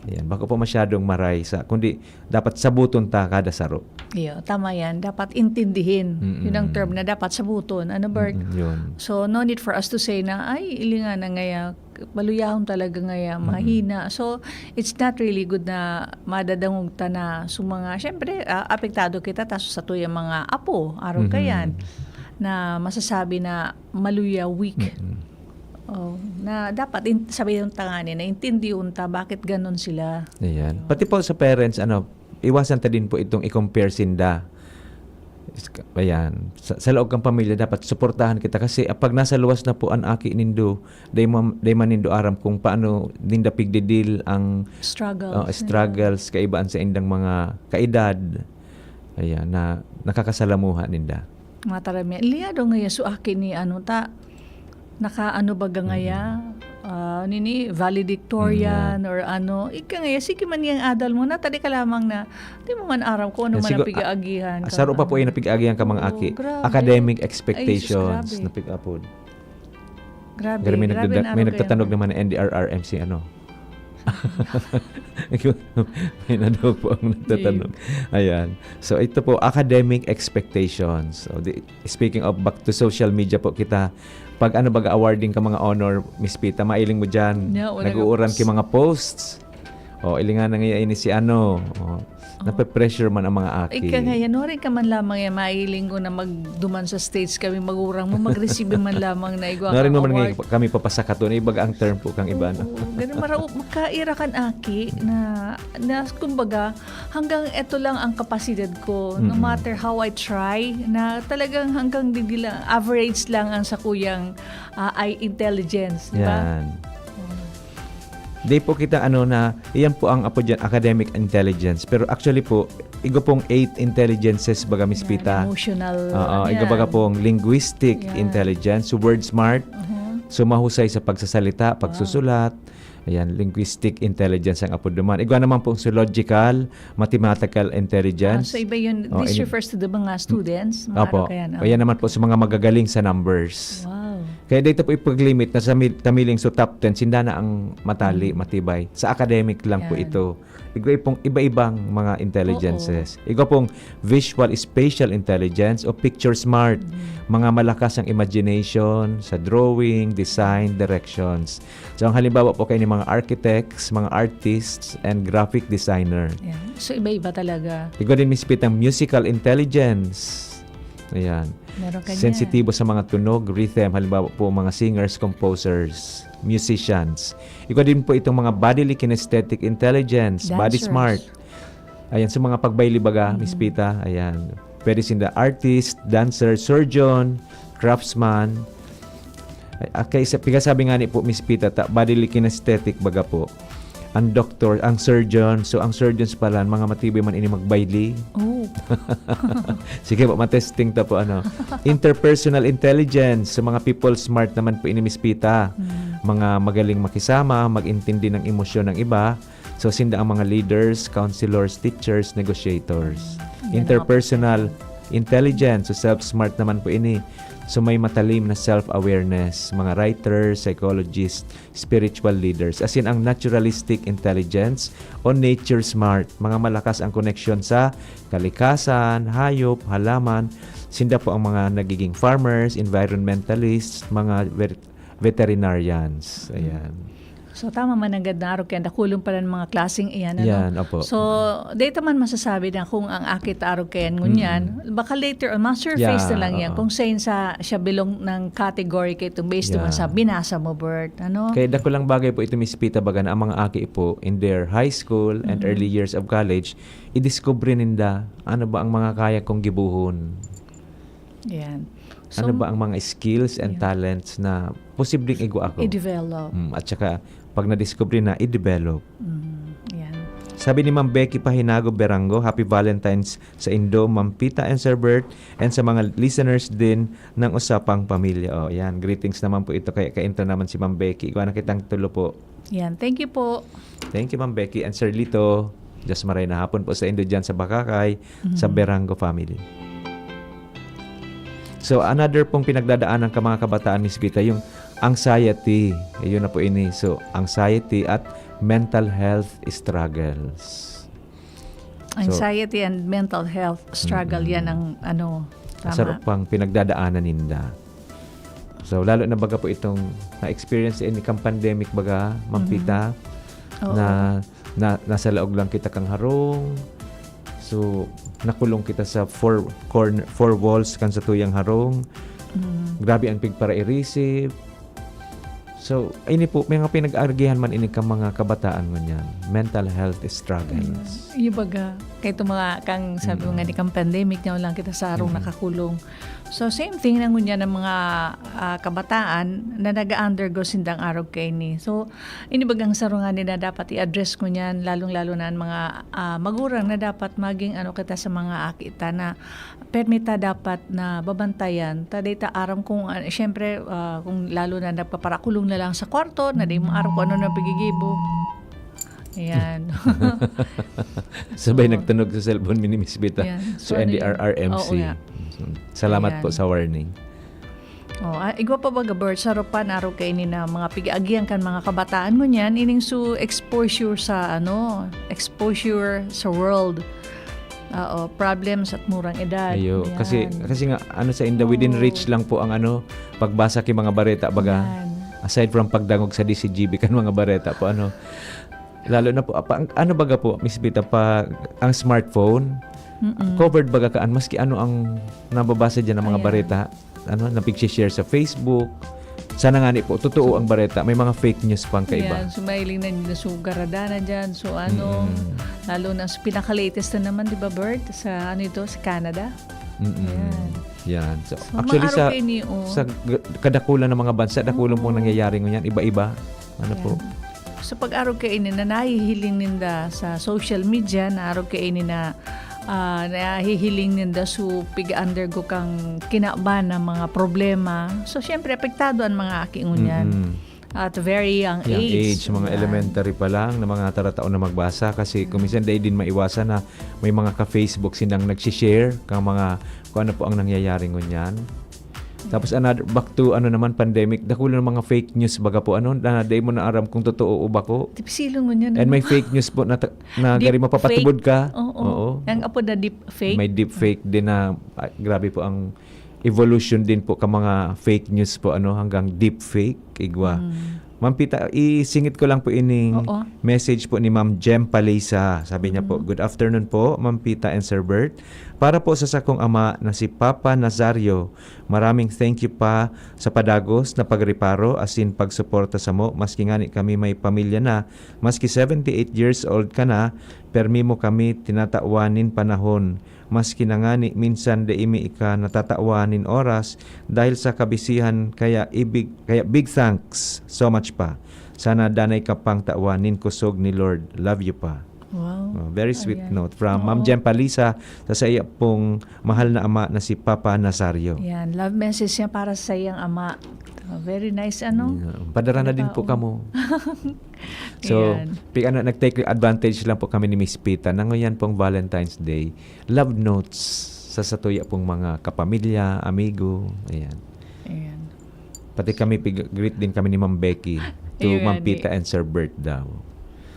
Ayan. Bako po masyadong maray sa, kundi dapat sabuton ta kada saro. Iyo, tama yan. Dapat intindihin. Mm-mm. Yun ang term na dapat sabuton. Ano, Bert? Mm-mm, yun. So, no need for us to say na, "Ay, ili nga na ngaya, maluyahon talaga ngaya, Mm-mm. mahina." So, it's not really good na madadangog ta na sa mga, syempre, ah, apektado kita, taso sa tuyang mga apo, arog Mhm. kayan, na masasabi na maluya, weak. Mm-mm. Oh, na dapat in-, sabihin ta nga ni, na intindihon ta bakit ganon sila. Ayan. Yun. Pati po sa parents, ano, iwasan ta din po itong i-compare sinda. Is-, ayan. Sa, sa laog kang pamilya, dapat suportahan kita kasi, ah, pag nasa luwas na po an aki nindo, dai ma-, dai man nindo aram kung paano ninda pigdidil ang, Struggles ah, nila. struggles, kaibaan sa indang mga kaedad. Ayan, na nakakasalamuha ninda. Matarami. Liyado nga yaso aki ni ano ta, naka-ano baga ngaya, Mm-mm. ah, nini, valedictorian Mm, yeah. or ano. Ika ngaya, sige man yang adal mo, natadi ka lamang na, di mo man aram kung ano Yan, man ang siguro, pig-aagihan ah, ka. saro pa po yung napig-aagihan ka, mga Oo, aki. grabe. Academic Ay, sus, expectations, grabe. napig-apod. Grabe, Pero may grabe nagdada-, na may araw nagtatanong kaya. naman na N D R R M C, ano? May na daw po ang nagtatanong. Sige. Ayan. So, ito po, academic expectations. So, di, speaking of, back to social media po kita. Pag ano, baga awarding ka mga honor, Miss Pita, mailing mo dyan. Yeah, wala Nag-uuran na ki mga posts. O, ilingan na nga ini si ano. O, Oh. nape-pressure man ang mga aki. Ika nga yan, nuarin ka man lamang yan, mailing ko na magduman sa stage kami, magurang mo, mag-receive man lamang na igwa Nuarin kang mo man award. nga kami papasakaton, ibaga ang term po kang iba, no? Oo, ganun, marao-, magkaira kan aki na, na, kumbaga, hanggang eto lang ang kapasidad ko, no Mm. matter how I try, na talagang hanggang digdi lang, average lang ang sakuyang, ah, ay intelligence, di ba? Yan. Mm. Di po kita, ano, na, iyan po ang apo dyan, academic intelligence. Pero actually po, igo pong eight intelligences, baga, Miss Yan, Pita. emotional, Oo, igo yan. baga pong linguistic Yan. intelligence, word smart. Mhm. So, mahusay sa pagsasalita, Wow. pagsusulat. Ayan, linguistic intelligence ang apo duman. Igwa naman pong sa logical, mathematical intelligence. Ah, so iba yun. Oh, This ini- refers to the mga students, mga Opo. ano kaya na? O, yan naman po sa mga magagaling sa numbers. Wow. Kaya dito po ipag-limit na sa mil-, tamiling so top ten, sinda na ang matali, Mm. matibay. Sa academic lang po Yan. ito. Iba pong iba-ibang mga intelligences. Oo. Iba pong visual spatial intelligence o picture smart. Mm. Mga malakas ang imagination sa drawing, design, directions. So, ang halimbawa po kayo ni mga architects, mga artists, and graphic designer. Yan. So, iba-iba talaga. Igwa din, Miss Pita, ang musical intelligence. Ayan. Meron ka niyan. Sensitibo sa mga tunog, rhythm, halimbawa po, mga singers, composers, musicians. Igwa din po itong mga bodily kinesthetic intelligence, body Dancers. Smart. Ayan, sa mga pagbayli baga, Miss Mm. Pita, ayan. Pwede sinda artist, dancer, surgeon, craftsman. Ay, ah, kay sa, pigasabi nga ni po, Miss Pita, ta, bodily kinesthetic baga po. Ang doktor, ang surgeon. So, ang surgeons pala, mga matibay man ini magbayli. Oh. Sige po, matesting ta po, ano. Interpersonal intelligence. So, mga people smart naman po ini, Miss Pita. Mm. Mga magaling makisama, mag-intindi ng emosyon ng iba. So, sinda ang mga leaders, counselors, teachers, negotiators. Mm. Yan ang mga Interpersonal intelligence. So, self-smart naman po ini. So, may matalim na self-awareness. Mga writers, psychologists, spiritual leaders. As in, ang naturalistic intelligence o nature smart. Mga malakas ang koneksyon sa kalikasan, hayop, halaman. Sinda po ang mga nagiging farmers, environmentalists, mga ver-, veterinarians. Ayan. So, tama man nanggad na arog kaya dakulon pala ng mga klaseng iyan, ano? Yan, opo. So, data man masasabi na kung ang aki ta arog kaya ngunyan, Mm. baka later on, ma-surface Yeah, na lang yan oo. kung saan sa siya belong ng category kaya itong based naman Yeah. sa binasa mo, Bert, ano? Kaya dakulang bagay po ito, Miss Pita, baga na ang mga aki po in their high school and Mm. early years of college, idiskubre ninda ano ba ang mga kaya kong gibuhon. Yan. Ano So, ba ang mga skills and yeah. talents na posibleng igwa ako? I-develop. Mm, at saka, pag nadiskubre na, i-develop. Mm, yan. Sabi ni Ma'am Becky Pahinago Berango, "Happy Valentine's sa indo, Ma'am Pita and Sir Bert, and sa mga listeners din ng Usapang Pamilya." Oh, yan. Greetings naman po ito. Kaya kainta naman si Ma'am Becky. Igwa na kitang tulo po. Yan. Thank you po. Thank you, Ma'am Becky and Sir Lito. Diyos maray na hapon po sa indo dyan sa Bakakay, sa Mm. Berango family. So, another pong pinagdadaanan ka mga kabataan, Miss Vita, yung anxiety. Ayun na po ini. So, anxiety at mental health struggles. So, Anxiety and mental health struggle, mm-mm. yan ang ano, tama. Sarap pang pinagdadaanan ninda. So, lalo na baga po itong na-experience ini kang pandemic baga, Ma'am Mm-hmm. Pita, Oo. na, na, nasa laog lang kita kang harong. So, nakulong kita sa four corner, four walls kan satuyang harong. Mm. Grabe ang pigpara-irisip. So, ini po, may mga pinag-aargihan man ini ka mga kabataan ngunyan. Mental health struggles. Mm. Yung baga, kay itong mga, kang sabi mo nga Mm. ni kang pandemic, na lang kita sa harong Mm. nakakulong. So, same thing na ngunyan ang mga, ah, kabataan na nag-undergo sindang arog kaini. So, ini bagang sarungan na dapat i-address ngunyan, lalong-lalo na ang mga, ah, magurang na dapat maging ano kita sa mga aki ta na permi ta dapat na babantayan. Ta dai ta aram kung, ah, siyempre, ah, kung lalo na nagpaparakulong na lang sa kwarto, na di mo aram kung ano na pigigibo. Ayan. Sabay Oo. nagtunog sa cellphone mi ni Miss Vita. Ayan. So, So, ano yun? N D R R M C. Oo nga. Salamat Ayan. po sa warning. Oh, ah, igwa pa ba, Gabert? Sa rupan, araw kaini na mga pig-aagihan kan mga kabataan mo niyan, ining su exposure sa, ano, exposure sa world. Oo, problems at murang edad. Ayo, Yan. kasi, kasi nga, ano, sa inda, within Oo. reach lang po ang, ano, pagbasa ki mga bareta, baga. Yan. Aside from pagdangog sa D C G B kan mga bareta po, ano. Lalo na po, apa-, ang, ano baga po, Miss Vita, pa, ang smartphone, Mm-mm. covered baga kaan, maski ano ang nababasa dyan ng mga Ayan. bareta, ano, na pigsi-share sa Facebook. Sana nga ni po, totoo ang bareta, may mga fake news pang kaiba. Yan, so mahiling na nila, so, garada na dyan, so, ano, Mm-mm. lalo na sa pinaka-latest na naman, di ba, Bert, sa, ano ito, sa Canada? Mm-mm. Yan. Yan. So, So, actually, maaro sa, kayo ni, oh. sa g-, kadakulan ng mga bansa, dakulan pong Oo. nangyayari ngunyan, iba-iba. Ano po? Yan. So, pag-arog kaini na nahihiling ninda sa social media, na arog kaini na, ah, nahihiling ninda, so, pig-undergo kang kinaban ng mga problema. So, siyempre, apektado ang mga aki ngunyan. Mm-mm. At very young Young age. age, mga Yan. elementary pa lang na mga taratao na magbasa. Kasi kung Mm. minsan, dai din maiwasan na may mga ka-Facebook silang nagsishare kang mga kung ano po ang nangyayari ngunyan. Tapos another, back to ano naman, pandemic, dakula ng mga fake news baga po, ano, na dai mo na aram kung totoo o bako. Tipsilon ngunyan, And ano? may fake news po na ta-, na Deep gari mapapatubod fake. ka. Oo. Oo. Ang apo na deep fake. May deep fake din na, ah, grabe po ang evolution din po ka mga fake news po, ano, hanggang deep fake, igwa. Mm. Ma'am Pita, isingit ko lang po ining Oo. message po ni Ma'am Jem Palisa. Sabi niya po, Mm. "Good afternoon po, Ma'am Pita and Sir Bert. Para po sa sakong ama na si Papa Nazario, maraming thank you pa sa padagos na pagreparo asin pagsuporta samo, maski ngani kami may pamilya na, maski seventy-eight years old ka na, permi mo kami tinatawan nin panahon. Maski na ngani minsan dai mi ika natatawan nin oras dahil sa kabisihan, kaya ibig, kaya big thanks so much pa. Sana danay ka pang tawan nin kusog ni Lord. Love you pa." Wow. Oh, very sweet Ayan. note from Ma'am Oo. Jem Palisa sa saiya pong mahal na ama na si Papa Nazario. Yan, love message niya para sa iyang ama. Oh, very nice, ano? Yeah. Padara na din po Nakaon. Kamo. So, Ayan. pi-, ano, nag-take advantage lang po kami ni Miss Pita na ngayon pong Valentine's Day. Love notes sa satuya pong mga kapamilya, amigo. Ayan. Ayan. Pati kami, pig-greet din kami ni Ma'am Becky to Ayun Ma'am nga, Pita di- and Sir Bert daw.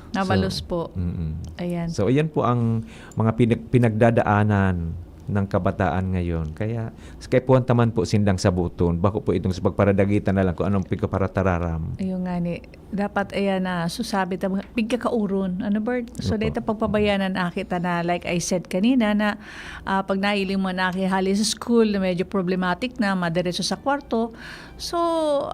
Namalos So, po. Mm-mm. Ayan. So, ayan po ang mga pinag-, pinagdadaanan ng kabataan ngayon. Kaya, sa kaipuhan taman po sindang sabuton, bako po itong sa pagparadagitan na lang kung anong pigkaparatararam. Ayun nga ni, dapat ayan na, susabi ta, pigkakauron. Ano, Bert? So, Opo. dito pagpabayanan aki ta na, like I said kanina, na ah, pag nailing mo na aki hali sa school na medyo problematic na, madiretso sa kwarto. So,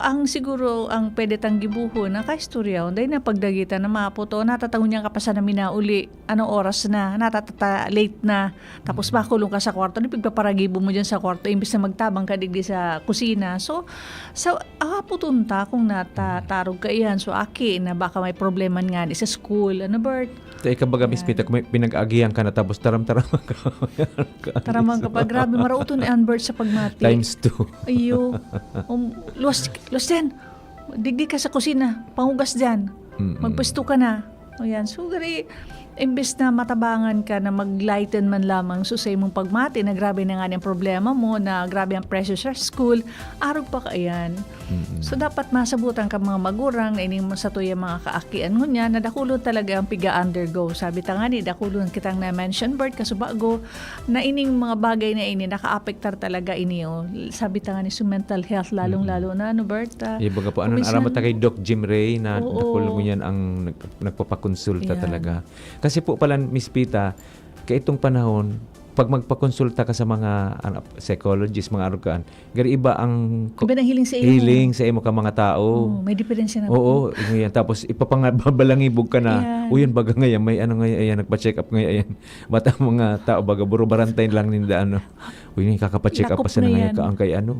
ang siguro, ang pwede tang gibuhon, na kaistorya, dahil na pagdagitan na maputo, natatahon niyang kapasan na minauli, anong oras na, natatata, late na. Tapos makulong ka sa kwarto, di pagpaparagibo mo dyan sa kwarto, imbis na magtabang ka digdi sa kusina. So, sa, ah, putunta kung natatarog ka iyan. So, aki na baka may problema nga ni sa school. Ano, Bert? Kaya ikaw baga, Miss Yan. Pita, kung may pinag-agihan ka na tapos taram-taram ka. Taramang ka pa. Grabe, marauton ni Anbert sa pagmati. Times two. Iyo. Um, luwas, luwas dyan. Digdi ka sa kusina. Pangugas dyan. Mm-mm. Magpwesto ka na. O yan. So, gari, imbes na matabangan ka na mag-lighten man lamang so sa imong pagmati na grabe na nga yung problema mo, na grabe ang pressure sa school, arog pa ka yan. Mm-mm. So, dapat masabutan ka mga magurang na ining sa tuya mga kaakian ngunyan na dakulon talaga ang piga-undergo. Sabi ta nga ni, dakulon kitang na-mention, Bert, kasubago, na ining mga bagay na ini, nakaapektar talaga ini, oh. Sabi ta nga ni, sa mental health, lalong-lalo na, ano, Bert? Ah, Iba ka po, ano, kung minsan, naaramat na kay Doc Jim Ray na Oo. dakulon ngunyan ang nag-, nagpapakonsulta Yan. talaga. Kasi po pala, Miss Pita, kaitong panahon, pag magpakonsulta ka sa mga, ano, psychologist, mga arugaan, gari iba ang ko- Iba na hiling sa imo. hiling sa imo ka mga tao. Oh, may diferensya na Oo, yun yan. Tapos ipapangabalangibog ka na, Yan. "Uy, yun baga ngayon, may ano ngayon, ayan, nagpa-check up ngayon, ayan." Ba't ang mga tao, baga, burubarantay lang ninda, ano, "Uy, may kakapacheck up Lakop pa sana na ngayon, yan. kaangkay, ano."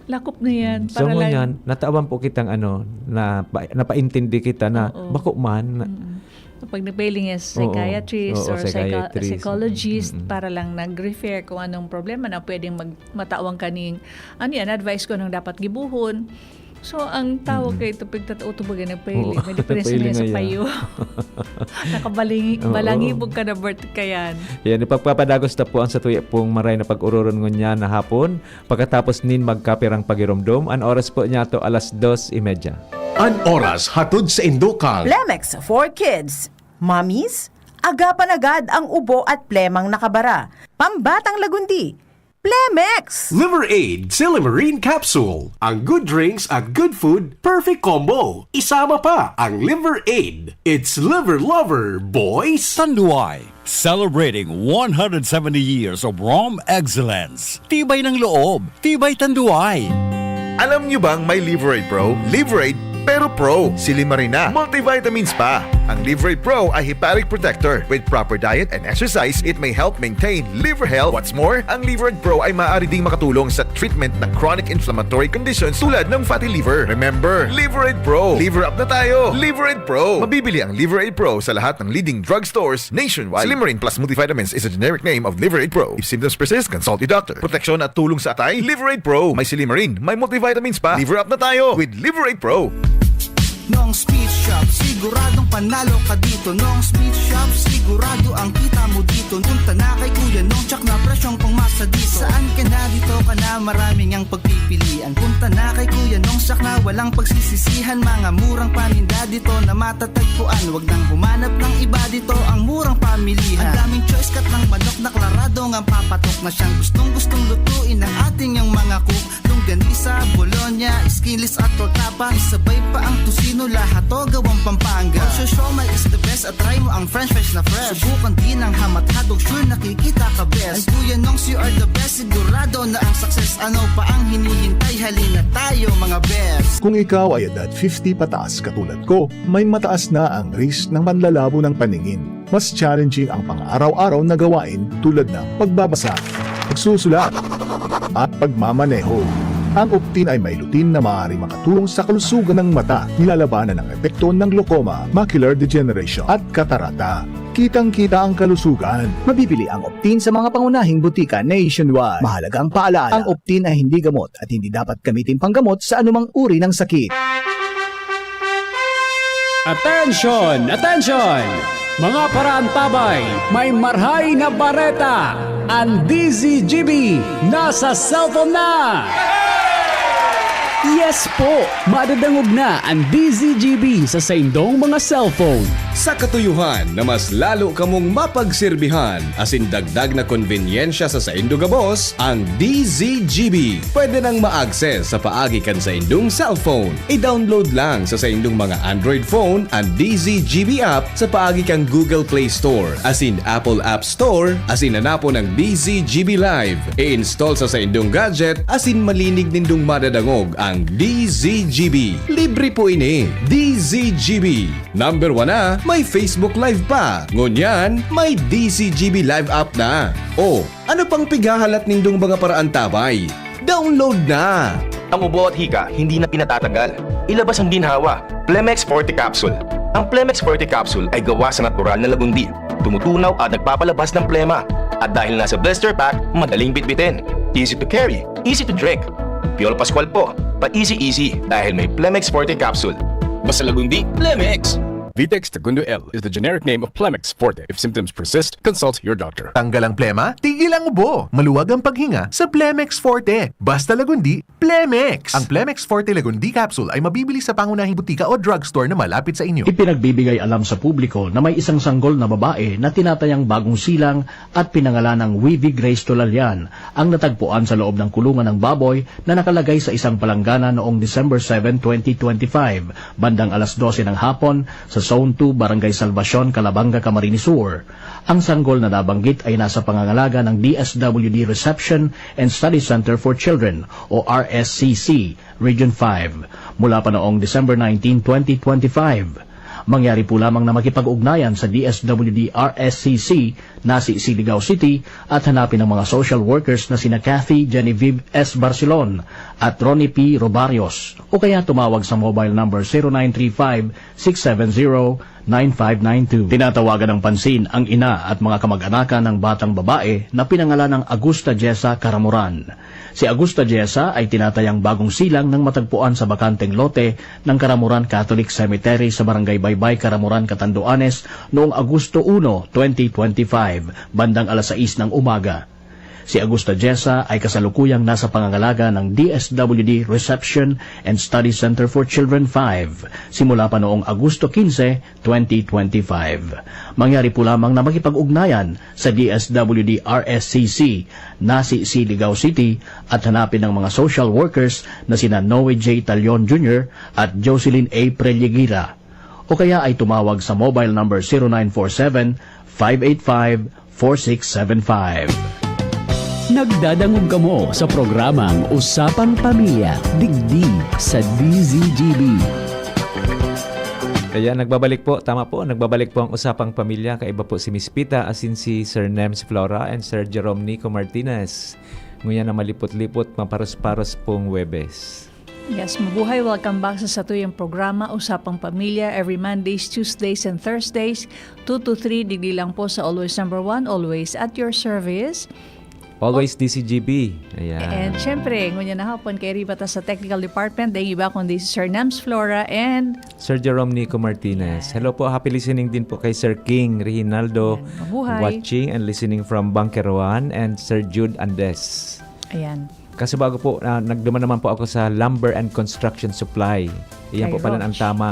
Lakop na yan. So, Para lang ngunyan, natawan po kitang, ano, na, napaintindi kita na Oo. bako man, na, Mm. Kapag nagpailing yan sa Oo. psychiatrist Oo, or psycho- psychiatrist. psychologist, Mm-mm. para lang nag-refer kung anong problema na pwedeng mag- matawan kaning, ano yan, advice ko anong dapat gibuhon. So, ang tawag Mm-mm. kay ito, pagtatao ito baga nagpailing. Oo. May diferensya na Nagpailing yan sa ngayon. payo. Nakabaling-, Oo. balangibog ka na, Bert, kayan. Yan, ipagpapadagos na po ang satuya pong maray na pag-ururon ngunyan na hapon. Pagkatapos nin magkapirang pagiromdom, ang oras po niya to alas dos y media. An oras hatod sa indukang. Plemex for Kids. Mommies, agapan agad ang ubo at plemang nakabara. Pambatang lagundi. Plemex! Liver Aid Silymarin Capsule. Ang good drinks at good food, perfect combo. Isama pa ang Liver Aid. It's Liver Lover, boys! Tanduay, celebrating one hundred seventy years of Rome excellence. Tibay ng loob, tibay Tanduay. Alam nyo bang may Liver Aid Pro? Liver Aid, pero pro. Silymarin na. Multivitamins pa. Ang Liver Aid Pro ay hepatic protector. With proper diet and exercise, it may help maintain liver health. What's more, ang Liver Aid Pro ay maaari ding makatulong sa treatment ng chronic inflammatory conditions tulad ng fatty liver. Remember, Liver Aid Pro. Liver up na tayo. Liver Aid Pro. Mabibili ang Liver Aid Pro sa lahat ng leading drugstores nationwide. Silymarin Plus Multivitamins is a generic name of Liver Aid Pro. If symptoms persist, consult your doctor. Proteksyon at tulong sa atay, Liver Aid Pro. May silymarin, may multivitamins pa. Liver up na tayo with Liver Aid Pro. Nong's Meat Shop, siguradong panalo ka dito. Nong's Meat Shop, sigurado ang kita mo dito. Punta na kay Kuya Nong, tsak na presyong pangmasa dito. Saan ka na dito ka na, maraming ang pagpipilian. Punta na kay Kuya Nong, tsak na walang pagsisisihan. Mga murang paninda dito na matatagpuan. Wag nang humanap ng iba dito, ang murang pamilihan. Ang daming choice, cut ng manok na klarado ngang papatok na siyang gustong-gustong lutuin ng ating yang mga cook. Longganisa, Candisa, Bologna, skinless at tortapa. Sabay pa ang tocino, lahat to gawang Pampanga. Ang siomai is the best at try mo ang french fries na fresh. Subukan din ang hamat-hadok, sure nakikita ka best. Ay Kuya Nongs, you are the best. Sigurado na ang success. Ano pa ang hinihintay? Halina tayo mga best. Kung ikaw ay edad fifty pataas katulad ko, may mataas na ang risk ng panlalabo ng paningin. Mas challenging ang pang-araw-araw na gawain tulad ng pagbabasa, pagsusulat, at pagmamaneho. Ang Optin ay may lutein na maaaring makatulong sa kalusugan ng mata, nilalabanan ang epekto ng glaucoma, macular degeneration, at katarata. Kitang-kita ang kalusugan. Mabibili ang Optin sa mga pangunahing butika nationwide. Mahalagang paalala, ang Optin ay hindi gamot at hindi dapat gamitin panggamot sa anumang uri ng sakit. Attention! Attention! Mga paraantabay, may marhay na bareta! Ang D Z G B nasa cellphone na! Yes po! Madadangog na ang D Z G B sa saindong mga cellphone. Sa katuyuhan na mas lalo kamong mapagserbihan asin dagdag na konbenyensya sa saindo gabos, ang D Z G B pwede nang ma-access sa paagi kan saindong cellphone. I-download lang sa saindong mga Android phone an D Z G B app sa paagi kan Google Play Store asin Apple App Store asin hanapon ang D Z G B Live. I-install sa saindong gadget asin malinig nindong madadangog ang D Z G B. Libre po ini. D Z G B. Number one na, may Facebook Live pa. Ngunyan, may D Z G B Live app na. O, ano pang pighahalat nindong mga paraantabay? Download na! Ang ubo at hika, hindi na pinatatagal. Ilabas ang ginhawa. Plemex Forte Capsule. Ang Plemex Forte Capsule ay gawa sa natural na lagundi. Tumutunaw at nagpapalabas ng plema. At dahil nasa blister pack, madaling bitbitin. Easy to carry, easy to drink. Piolo Pascual po, pa-easy-easy dahil may Plemex Forte Capsule. Basta lagundi, Plemex! Vitex Tagundo L is the generic name of Plemex Forte. If symptoms persist, consult your doctor. Tanggal ang plema, tigil ang ubo. Maluwag ang paghinga sa Plemex Forte. Basta lagundi, Plemex! Ang Plemex Forte Lagundi Capsule ay mabibili sa pangunahing butika o drugstore na malapit sa inyo. Ipinagbibigay alam sa publiko na may isang sanggol na babae na tinatayang bagong silang at pinangalanang Wivi Grace Tolalian ang natagpuan sa loob ng kulungan ng baboy na nakalagay sa isang palanggana noong December seven, twenty twenty-five, bandang alas dose ng hapon sa Zone two, Barangay Salvacion, Calabanga, Camarines Sur. Ang sanggol na nabanggit ay nasa pangangalaga ng D S W D Reception and Study Center for Children o R S C C, Region five, mula pa noong December nineteen, twenty twenty-five. Mangyari po lamang na makipag-ugnayan sa D S W D R S C C na si Siligao City at hanapin ang mga social workers na sina Kathy Genevieve S. Barcelon at Ronnie P. Robarios o kaya tumawag sa mobile number zero nine three five, six seven zero, nine five nine two. Tinatawagan ng pansin ang ina at mga kamag-anakan ng batang babae na pinangalan ng Augusta Jessa Caramoran. Si Augusta Jessa ay tinatayang bagong silang nang matagpuan sa bakanteng lote ng Caramoran Catholic Cemetery sa Barangay Baybay, Caramoran, Catanduanes noong Agosto uno, twenty twenty-five, bandang alas sais ng umaga. Si Augusta Jessa ay kasalukuyang nasa pangangalaga ng D S W D Reception and Study Center for Children five simula pa noong Agosto quince, twenty twenty-five. Mangyari po lamang na makipag-ugnayan sa D S W D R S C C na si Siligao City at hanapin ang mga social workers na sina Noe J. Talion Junior at Jocelyn A. Prelleguira. O kaya ay tumawag sa mobile number zero nine four seven, five eight five, four six seven five. Nagdadangog kamo sa programang Usapang Pamilya, digdi sa D Z G B. Kaya nagbabalik po, tama po, nagbabalik po ang Usapang Pamilya. Kaiba po si Miss Pita asin si Sir Nems Flora and Sir Jerome Nico Martinez. Nguyan na malipot-lipot, maparos-paros pong Webes. Yes, mabuhay. Welcome back sa satuyang programa, Usapang Pamilya, every Mondays, Tuesdays, and Thursdays, two to three, digdi lang po sa Always Number One, always at your service. Always D C G B. Ayan. And syempre, ngunyan na hapon, kay riba ta sa technical department, dahil iba kundi si Sir Nems Flora and Sir Jerome Nico Martinez. Hello po, happy listening din po kay Sir King Reginaldo. Ayan, mabuhay. Watching and listening from Bunker One and Sir Jude Andes. Ayan. Kaso bago po, ah, nagduman naman po ako sa Lumber and Construction Supply. Iyan Kay po pala ang Roch. Tama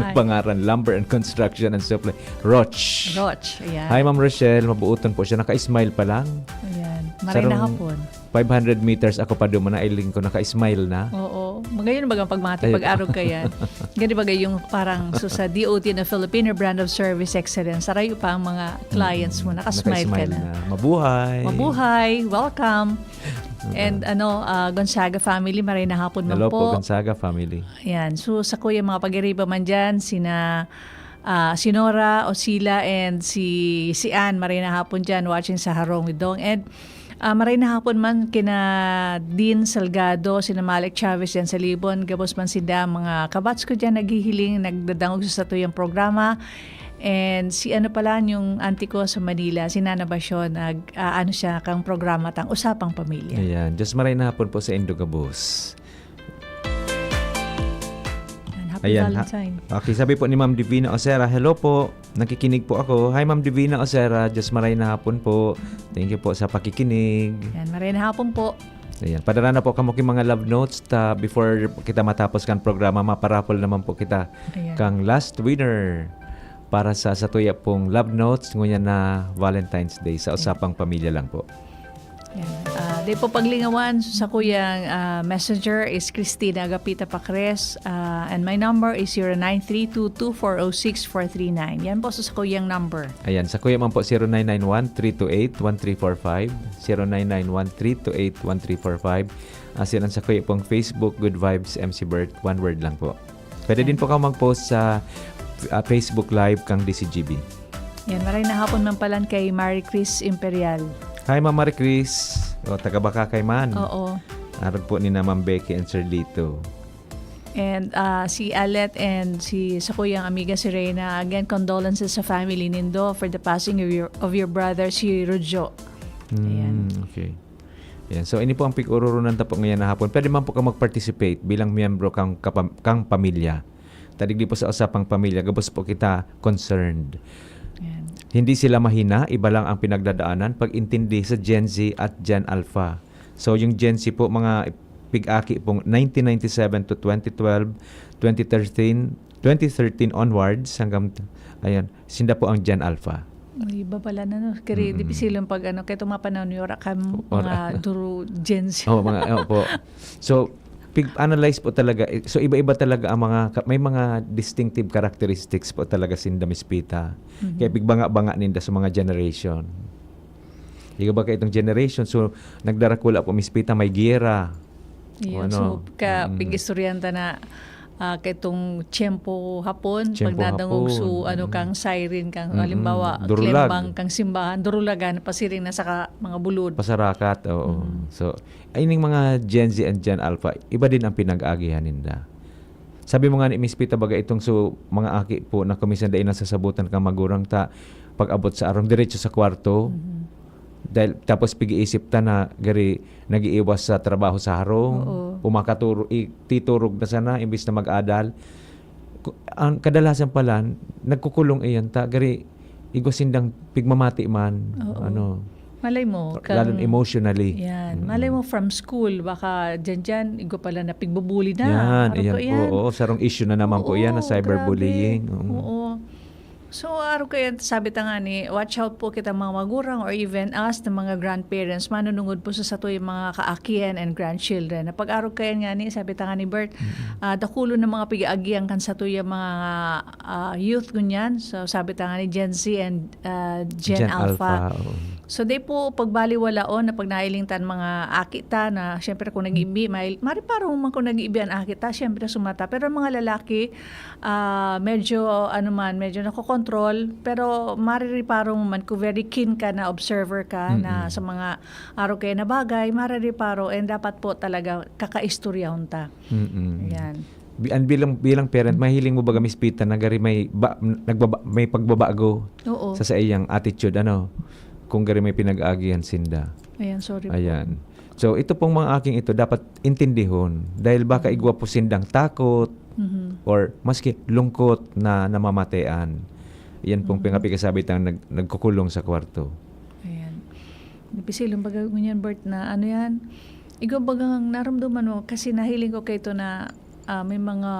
Hi. Pangaran, Lumber and Construction and Supply. Roch. Roch, ayan. Hi, Ma'am Rochelle. Mabuuton po siya. Naka-smile pa lang. Ayan. Maray na Sarong- hapon. five hundred meters ako pa duman, nailing ko, naka-smile na. Oo. Magayon bagang pagmati, Ayun. Pag-arog ka yan. Gani bagay yung parang so, sa D O T na Filipino Brand of Service Excellence. Sarayo pa ang mga clients mo, nakasmile ka na. Naka-smile na. Mabuhay. Mabuhay. Welcome. And ano, ah, Gonzaga family, maray na hapon man Hello po, po. Gonzaga family. Yan. So, sa kuya, mga pag-iriba man dyan, sina ah, si Nora, Osila, and si, si Ann, maray na hapon dyan, watching sa Harong with Dong. And ah, maray na hapon man kina Dean Salgado, sina Malik Chavez dyan sa Libon, gabos man sinda, mga kabats ko dyan, naghihiling, nagdadangog sa satuyang programa. And si ano pala, yung auntie ko sa Manila, si Nana Basyon, nag, ah, ano siya, kang programa tang Usapang Pamilya. Ayan. Diyos maray na hapon po sa Indo Gabos. Yan, happy Ayan, ha- Valentine. Okay, sabi po ni Ma'am Divina Osera, "Hello po, nakikinig po ako." Hi, Ma'am Divina Osera, Diyos maray na hapon po. Thank you po sa pakikinig. Yan, maray na hapon po. Ayan, padara na po kamo ki mga love notes ta before kita matapos kan programa, maparapol naman po kita Ayan. Kang last winner para sa satuya pong love notes ngunyan na Valentine's Day sa Ayan. Usapang pamilya lang po. Yan. Ah, di po paglingawan, sa kuyang ah, messenger is Christina Agapita Pacres, ah, and my number is zero nine three two two four oh six four three nine. Yan po sa, sa kuyang number. Ayan, sa kuya man po, zero nine nine one three two eight one three four five, zero nine nine one three two eight one three four five. Asin ang sa kuya pong Facebook, Good Vibes, M C Bert, one word lang po. Pwede din po kayo mag-post sa ah, Facebook Live kang D C G B. Yan, maray na hapon man palan kay Marie Chris Imperial. Hi, Ma'am Marie Chris. O, taga Bacacay man. Oo. Arog po ni na Ma'am Becky and Sir Lito. And ah, si Alet and si sa kuyang amiga si Reyna. Again, condolences sa family nindo for the passing of your of your brother, si Rujo. Ayan. Hmm, okay. Ayan. So, ini po ang pig-ururunan ta po ngayon na hapon. Pwede man po ka mag-participate bilang miyembro kang, kapam- kang pamilya. Tadig di po sa usapang pamilya, gabos po kita concerned. Ayan. Hindi sila mahina, iba lang ang pinagdadaanan pag-intindi sa Gen Z at Gen Alpha. So, yung Gen Z po, mga pig-aki pong nineteen ninety-seven to twenty twelve, twenty thirteen, twenty thirteen onwards, hanggang, ayan, sinda po ang Gen Alpha. May iba pala na, no? Kaya Mm-mm. dipisil yung pag, ano, kaya itong mga panahon, yung wala kang Wala. mga duro Gen Z. Oo, mga, oo po. So, pig-analyze po talaga, eh, so iba-iba talaga ang mga, ka- may mga distinctive characteristics po talaga sinda Miss Pita. Mhm. Kaya pigbanga-banga ninda sa mga generation. Iba ba kayo itong generation? So, nagdarakula po, Miss Pita, may giyera. Iyon, Ano? so, ka, Mm. pig-istoryahan ta na ah, kaitong tiyempo hapon, Tiyempo pag nadangog hapon. so, ano, Mm. kang siren, kang, Mm-mm. halimbawa, Durulag. Klembang, kang simbahan, durulagan, pasiring na sa ka, mga bulod. Pasarakat, oo. Mm. So, ay, ining mga Gen Z and Gen Alpha, iba din ang pinag-aagihan ninda. Sabi mo nga ni Miss Pita, baga itong so, mga aki po na kuminsan dai nasasabutan kang magurang ta, pag-abot sa aram, diretso sa kwarto. Mhm. Dahil, tapos pig-iisip ta na gari nag-iiwas sa trabaho sa harong, Oo. o makaturo-, i-, titurog na sana imbis na mag-adal. Ku-, ang kadalasan pala, nagkukulong iyan ta, gari igwa sindang pigmamati man, Oo. ano, Malay mo, lalo kang emotionally. Yan. Mm. Malay mo from school, baka dyan-dyan, igwa pala na pigbubuli na. Yan, Ano iyan po po, iyan? oo, sarong issue na naman po Oo, iyan na cyberbullying. grabe. Oo. Oo. So, araw kaya, sabi ta nga ni, watch out po kita mga magurang or even us na mga grandparents, manunungod po sa satoy mga kaakian and grandchildren. Na pag-araw kaya nga ni, sabi ta nga ni Bert, Mm. ah, dakulon na mga pig-aagian kan satoy mga ah, youth ngunyan. So, sabi ta nga ni Gen Z and ah, Gen Gen Alpha. Alpha, oo. So, di po pagbaliwalaon na pag nailing tan mga aki ta na, syempre, kung nag-iibi, may, mariparo man kung nag-iibi an aki ta, syempre, sumata. Pero ang mga lalaki, ah, medyo, ano man, medyo nakokontrol, pero maririparo mo man kung very keen ka na observer ka na Mm-mm. sa mga araw kaya na bagay, maririparo, and dapat po talaga kakaistoryahon ta. Mm-mm. Ayan. Bi-, an bilang, bilang parent, mahiling mo baga, Miss Pita, na gari may ba-, nagbaba-, may pagbabago Oo. sa saiyang attitude, ano? Kung gari may pinag-aagihan sinda. Ayan, sorry po. Ayan. So, ito pong mga aking ito, dapat intindihon. Dahil baka Mm. igwa po sindang takot Mhm. or maski lungkot na namamatean. Yan pong Mhm. pinapikasabi tang nag-, nagkukulong sa kwarto. Ayan. Dipisil, yung baga ngunyan, Bert, na ano yan? Igwa bagang naramdaman mo, kasi nahiling ko kayo na ah, may mga,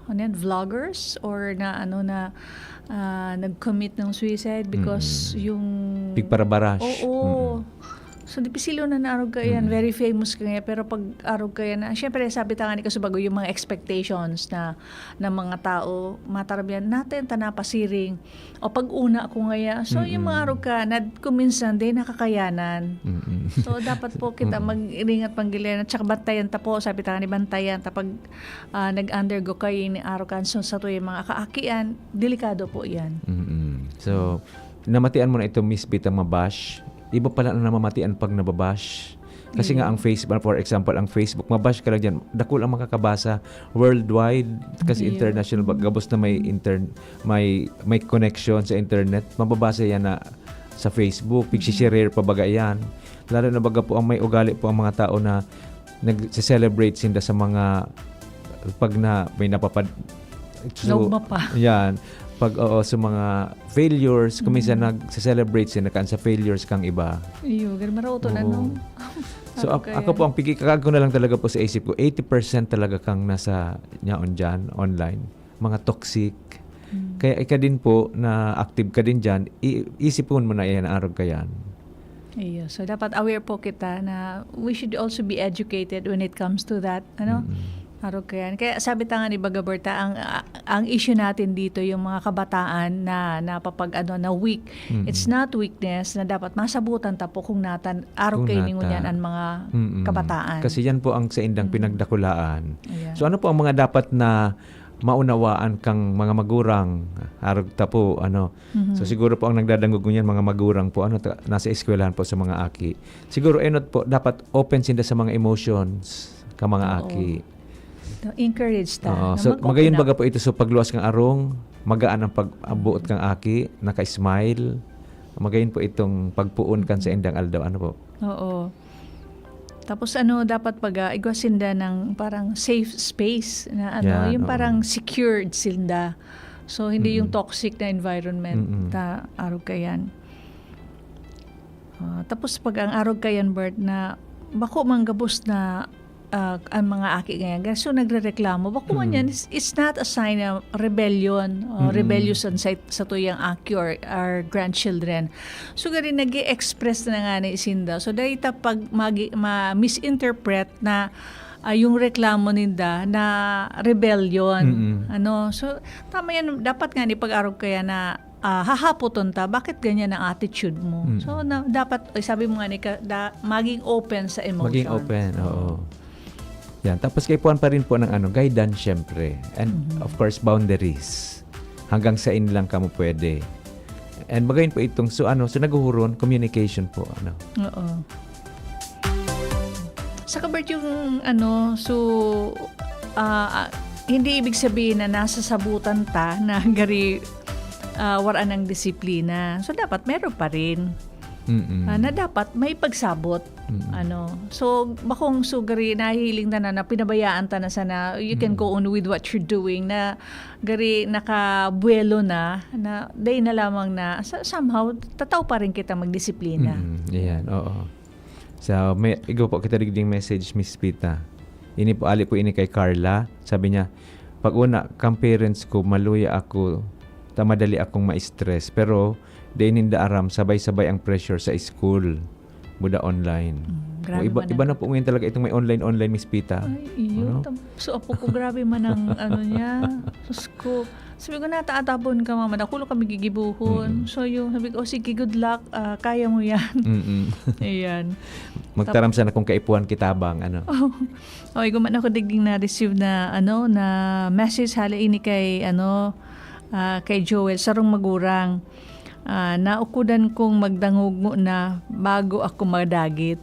ano yan, vloggers or na, ano, na ah, nag-commit ng suicide because Mm-mm. yung Pigparabash. Oo. Mm-mm. So, dipisilo na na arog kaiyan, Mm. very famous ka ngayon, pero pag arog kaiyan na, syempre, sabi ta nga ni kasubago, yung mga expectations na, ng mga tao, mataram yan, natin ta napasiring, o pag-una ko ngaya. So, yung mga Mm-mm. arog ka, na, kung minsan, di nakakayanan. Mm-mm. So, dapat po kita Mm-mm. mag-iringat panggilayan, at saka bantayan ta po, sabi ta nga ni bantayan ta pag ah, nag-undergo kayo ni arog kan. So, sa tuwing mga kaakian, delikado po yan. Mm-mm. So, namatian mo na itong Miss Pita mabash. Iba pala na namamatian pag nababash. Kasi nga Yeah. ang Facebook, for example, ang Facebook, mabash ka lang dyan. Dakul ang makakabasa worldwide kasi Yeah. international, ba- gabos na may intern, may may connection sa internet, mababasa yan na sa Facebook, pigsishare pa baga yan. Lalo na baga po ang may ugali po ang mga tao na nag-celebrate sinda sa mga pag na may napapad Naugma pa. Yan. Pag oo, sa mga failures, kung minsan Mm. nag-celebrate sila kan sa failures kang iba. Iyo, gari marauto na, Oo. no? So, Ano ak- kaya? Ako po, ang pigikakag ko na lang talaga po sa isip ko, eighty percent talaga kang nasa nyaon dyan, online, mga toxic. Mm. Kaya ika din po na active ka din dyan, i- isipon mo na yan, arog ka yan. Iyo. So, dapat aware po kita na we should also be educated when it comes to that. Ano? Mm-mm. Arog ka yan. Kaya sabi ta nga ni Bagaberta, ang, ang issue natin dito, yung mga kabataan na napapag ano, na weak. Mm-mm. It's not weakness na dapat masabutan ta po kung natan, arog Kung kayo ningon nata. yan ang mga Mm-mm. kabataan. Kasi yan po ang saindang Mm. pinagdakulaan. Ayan. So ano po ang mga dapat na maunawaan kang mga magurang? Arog ta po, ano. Mhm. So siguro po ang nagdadangog niyan, mga magurang po, ano, ta- nasa eskwelahan po sa mga aki. Siguro enot po, dapat open sinda sa mga emotions ka mga Oo. aki. Encourage ta. Oo. Na So, mag-open magayon up. baga po ito. So, pagluwas kang arong, magaan ang pag-abuot kang aki, naka-smile. Magayon po itong pagpuon kan sa indang aldaw. Ano po? Oo. Tapos ano, dapat pag ah, igwa sinda ng parang safe space na ano, Yan, yung oo. Parang secured sinda. So, hindi yung Mm-mm. toxic na environment Mm-mm. ta arog kayan. Ah, tapos pag ang arog kayan, Bert, na bako man gabos na ah, ang mga aki ngayon, so nagrereklamo. Bako man Mm. yan, it's, it's not a sign of rebellion o Mm-mm. rebellious sa, sa tuyang aki or our grandchildren. So, gari nag express na nga ni sinda. So, dahil ta pag magi- ma-misinterpret na ah, yung reklamo ninda na rebellion. Mm-mm. Ano? So, tama yan. Dapat nga ni pag-arog kaya na ah, hahapoton ta, bakit ganyan ang attitude mo? Mm. So, na, dapat, ay, sabi mo nga ni ka, da, maging open sa emotions. Maging open, oo. Yan. Tapos kaipuhan pa rin po ng ano, guidance, syempre. And Mhm. of course, boundaries. Hanggang sain lang kamo pwede. And magayon po itong, so ano, so naghuhuron, communication po, ano. Oo. Saka, Bert, yung ano, so, ah, ah, hindi ibig sabihin na nasasabutan ta na gari ah, waraan ng disiplina. So, dapat meron pa rin. Mm-mm. Ah, na dapat may pagsabot. Mm-mm. Ano. So, bakong so gari, nahihiling ta na, na pinabayaan ta na sana, you can Mm. go on with what you're doing, na gari nakabuelo na, na day na lamang na, sa, somehow, tataw pa rin kita magdisiplina. Mm-mm. Ayan, oo. So, may, igo po kita digding message, Miss Pita. Ini po, ali po ini kay Carla. Sabi niya, "Pag una, kang parents ko, maluya ako, ta madali akong ma-stress. Pero, di ninda aram, sabay-sabay ang pressure sa school. Buda online." Mm, O, grabe iba, man iba ang na po ngayon talaga itong may online-online, Miss Pita. Ay, iyo. Ano? Tam- so, apo ko, grabe man ang ano niya. Sus ko. Sabi ko, "Natatabon ka, mama. Nakulo kami gigibuhon." Mm-mm. So, yung sabi ko, "Oh, sige, good luck. Ah, kaya mo yan." Mm-mm. Ayan. Magtaram sana kung kaipuhan kita bang, ano. Oh, igo man ako digding na-receive na, ano, na message hali ini kay, ano, ah, kay Joel, sarong magurang. Ah, naukudan kong magdangog na bago ako madagit.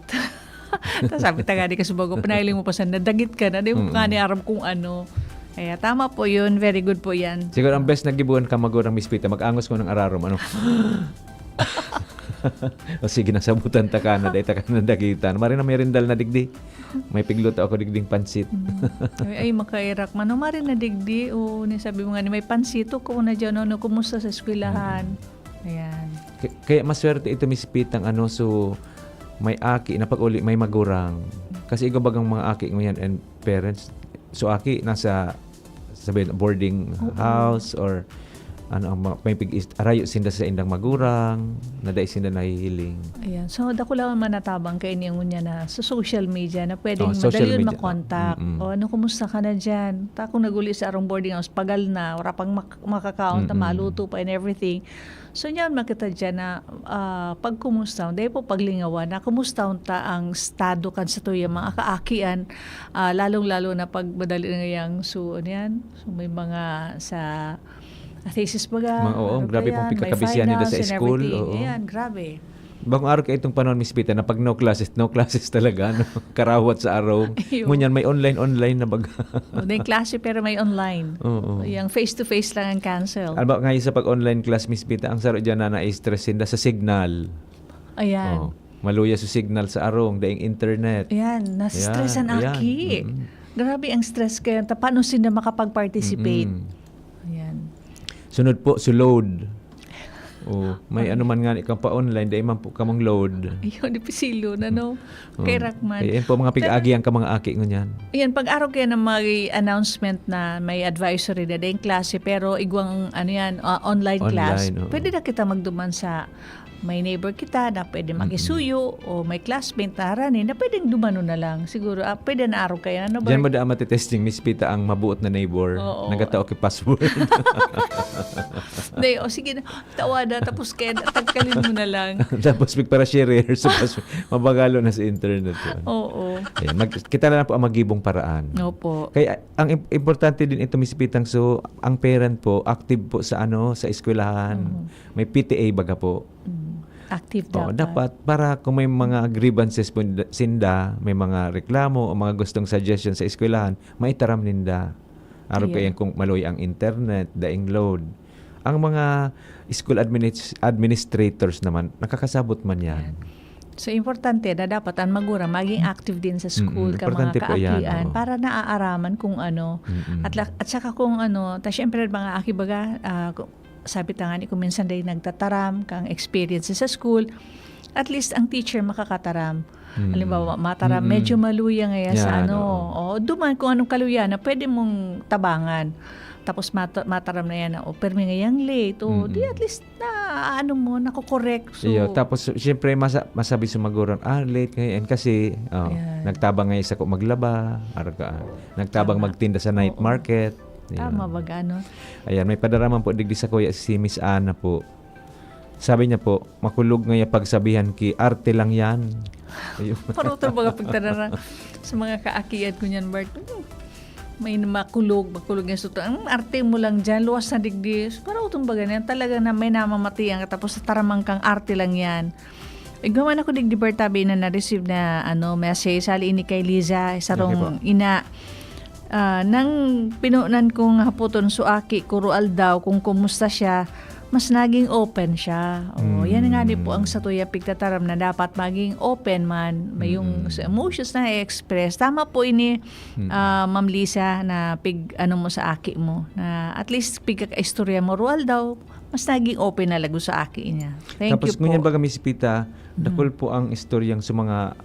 Ta sabi ta nga di ka subago, pinahiling mo pa sa nadagit ka na, di mo Mm. ka ni aram kung ano. Kaya tama po yun, very good po yan. Siguro ang best na gibuhan ka magurang, Miss Pita, mag-angos ko ng ararom, ano? O sige, nasabutan ta ka na, dahil ta ka nadagitan. Mari na may rindal na digdi. May pigluto ako digding pansit. Mm. Ay, ay, makairak man. No, mari na digdi, o, ni sabi mo nga ni may pansito ko na dyan, no, kumusta sa eskwelahan? Ayan. K- kaya maswerte ito, Miss Pitang, ano, so may aki na pag-uli, may magurang. Kasi igo bagang mga aki ngayon and parents, so aki nasa, sabihin, boarding Oo. house or ano, ang mga, may pig-is-, arayo sinda sa indang magurang, na dai sinda nahihiling. Ayan. So, dakula man natabang kaini ngunyan na sa social media na pwedeng Oh, social madali yun media. makontak. Mm-mm. "O, ano, kumusta ka na dyan? Ta, kung naguli sa arong boarding house, pagal na, wala pang mak-, makakaon, ta Mm-mm. maluto pa and everything." So, yan, makita dyan na, ah, pagkumusta, dahil po paglingawan na kumusta ta ang estado kan sa tuyang mga kaakian, ah, lalong-lalo na pag madali na yang, so, ano yan? So, may mga sa thesis baga, Mga, oo, ano pa grabe pong yan, may pagkakabisihan nila sa finals and school, everything. oo. Ayan, grabe. Bakong araw kaitong panahon, Miss Pita, na pag no classes, no classes talaga, no? Karawat sa araw. Ayun. Ngunyan, may online, online na baga. O, may klase, pero may online. Oo. Yung face-to-face lang ang cancel. Alba, ngayon sa pag-online class, Miss Pita, ang saro dyan na na-stress sinda sa signal. Ayan. Oh, maluya sa signal sa arong, daing internet. Ayan, na-stress Ayan, ang ayan. aki. Mm-mm. Grabe ang stress kaya. Ta-, paano sila makapag-participate? Mm-mm. Ayan. Sunod po, si load. Oh, may Ay. ano man nga, ikaw pa online, dai man po kamong load. Ayun, dipisilon, ano? Mm. Kay Rockman. Ayan po, mga Pero pig-agi ang ka mga aki ngunyan. Ayan, pag araw kaya na may announcement na may advisory na dayong klase, pero igwang, ano yan, ah, online class. Online, oo. Pwede na kita magduman sa may neighbor kita na pwede Mm-mm. makisuyo o may classmate na harani na pwedeng dumano na lang. Siguro, ah, pwede na araw kaya, ano, Diyan Bert? mo daan matitesting, Miss Pita, ang mabuot na neighbor. Oo. Nagatao ki password. Hindi, o sige na, tawada, tapos kaya tagkalin mo na lang. Tapos, pigpara-share sa password. Mabagalo na sa internet yun. Oo. Ayan, mag-, kita na lang po ang magibong paraan. Opo. Kaya, ang im-, importante din ito, Miss Pitang, so, ang parent po, active po sa ano, sa eskwelahan. Mhm. May P T A baga po. Mm. Active Oo, dapat. dapat para kung may mga grievances po sinda, may mga reklamo o mga gustong suggestion sa eskwelahan, maitaram ninda. Araw Ayan. kayan kung maluya ang internet, daing load. Ang mga school adminis-, administrators naman, nakakasabot man yan. Yan. So, importante na dapat ang magurang maging active din sa school, Mm, ka importante mga po yan, kaakian, oo. para naaaraman kung ano. Mm-mm. At la-, at saka kung ano, ta, syempre, mga aki baga, ah, ku-, sabi ta nga ni, kung minsan dai nagtataram, kang experience sa school, at least ang teacher makakataram. Mm. Halimbawa, mataram, Mm-mm. medyo maluya ngaya sa Yan, ano. oo. O, duman kung anong kaluya na pwede mong tabangan. Tapos mata-, mataram na yan na, "O, permi ngayang late." O, di Mm-mm. at least na, ano mo, nako-correct. So Iyo, tapos, siyempre, masa-, masabi sa magulang, "Ah, late ngayon kasi, oh, Ayan. nagtabang ngayon sa ko maglaba, arka, nagtabang Tama. magtinda sa night Oo. market." Tama Ayan. baga, no? Ayan, may padaraman po digdi sa kuya si Miss Ana po. Sabi niya po, "Makulog ngaya pagsabihan ki, arte lang yan." Ayun. Parang ito baga pagtanara sa mga kaakian ko niyan, Bart. Hmm. May makulog, makulog nga suta. "Ang arte mo lang dyan, luwas na digdi." So, parang utong baga na yan, talaga na may namamatian ka, tapos tataramang kang arte lang yan. Igwa man ako digdi, Bart, tabi na na-receive na, ano, message. Hali ini kay Liza, sarong Okay po. ina. Ah, nang pinunan kong hapoton so aki, kuro aldaw, kung kumusta siya, mas naging open siya. Oh, yan nga ni po ang Mm. satuya pigtataram na dapat maging open man. May yung Mm. sa emotions na i-express. Tama po ini, Mm. ah, Ma'am Lisa, na pig-, ano mo sa aki mo, na at least pigkakaistorya mo, ruwal daw, mas naging open na lago sa aki niya. Thank Tapos you po. ngunyan baga, Miss Pita, Mm. dakul po ang istoryang sa mga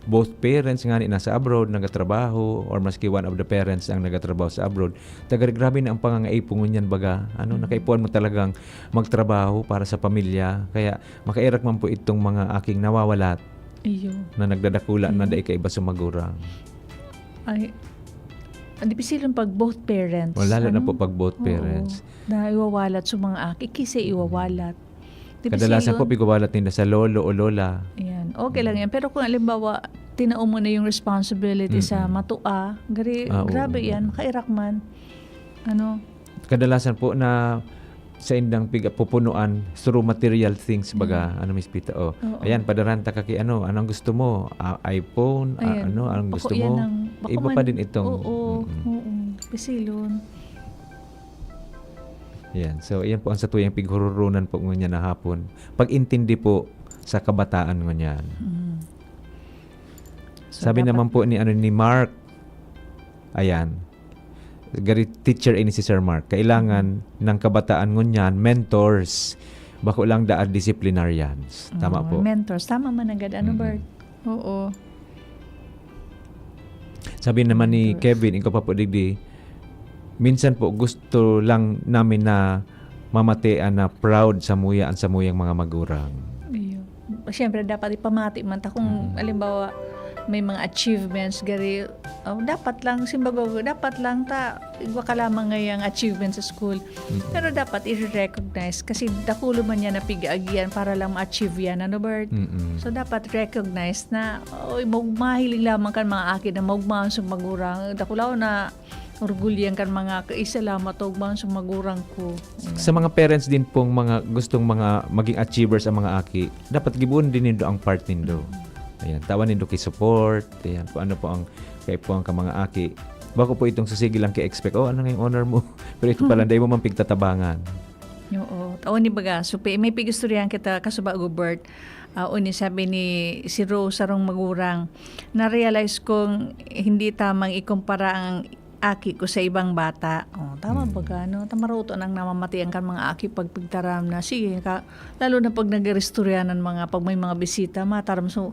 both parents nga ni nasa abroad, nagatrabaho, or maski one of the parents ang nagatrabaho sa abroad. Taga, grabe na ang pangangaipo ngunyan baga. Ano, Mm. nakaipuhan mo talagang magtrabaho para sa pamilya. Kaya makairak man po itong mga aking nawawalat Iyo. na nagdadakula na Mm. dai kaiba sa magurang. Ay, ang dipisil yung pag both parents, O, lalo na ano? po pag both Oo. parents. Na iwawalat sa mga aki, kasi Mm. iwawalat. Dipisil Kadalasan po, yun. pigwawalat ninda sa lolo o lola. Ayan. Okay lang Mm. yan. Pero kung halimbawa, tinao mo na yung responsibility sa Mm-mm. matua, gari-, Ah, oo. grabe yan. Makairak man. Ano? Kadalasan po na sa indang piga-, pupunuan through material things, baga, Mm. ano, Miss Pita, oh. Oo. Ayan, padaran ta ka ki ano, anong gusto mo? Ah, iPhone? Ah, Ayan. ano, anong Bako gusto yan mo? ang, bako Iba pa man, din itong, oo, mm. oo. Pisilon. Ayan. So, ayan po ang satuyang pighururunan po ngunyan na hapon. Pag-intindi po sa kabataan ngunyan. Mm. So, Sabi dapat naman po ni, ano, ni Mark, ayan, gari teacher ini si Sir Mark. Kailangan Mm. ng kabataan ngunyan, mentors. Bako lang da disciplinarians. Tama Oo, po. mentors. Tama man agad. Ano, Mm. Bert? Oo. Sabi naman ni Mentors. Kevin, ikaw pa po, digdi, "Minsan po, gusto lang namin na mamatian na proud samuya an samuyang mga magurang. Iyo. Siyempre, dapat ipamati man ta kung, Mm. halimbawa, may mga achievements, gari, oh, dapat lang, simbaga, dapat lang ta, igwa ka lamang ngayang achievement sa school. Mm. Pero dapat i-recognize kasi dakulo man yan na pig-aagian para lang ma-achieve yan, ano, Bert? Mm-mm. So, dapat recognize na, oy, mag-, mahiling lamang kan mga aki na magmahal sa magurang. Dakulaw na orgulyan kan mga kaisalamat o magmahal sa magurang ko. Ayan. Sa mga parents din pong mga gustong mga maging achievers ang mga aki, dapat giboon din nindo ang part nindo. Ayan, tawan nindo ki support, ayan, kung ano po ang kaipuhan ka mga aki. Bako po itong susigi lang ki-expect, "Oh, ano nga yung honor mo?" Pero ito pala, dahil mo man pigtatabangan. Oo. Tao ni baga, so, pi-, may pig-istoryahan kita kasuba, Gobert. Ah, uni sabi ni si Rose, sarong magurang, "Na-realize kong hindi tamang ikumpara ang aki ko sa ibang bata." Oh, tama Mm. baga, no? Tamaroto nang namamatian kan mga aki pag pigtaram na, sige ka, lalo na pag nag-iristoryahan ng mga, pag may mga bisita, mataram so,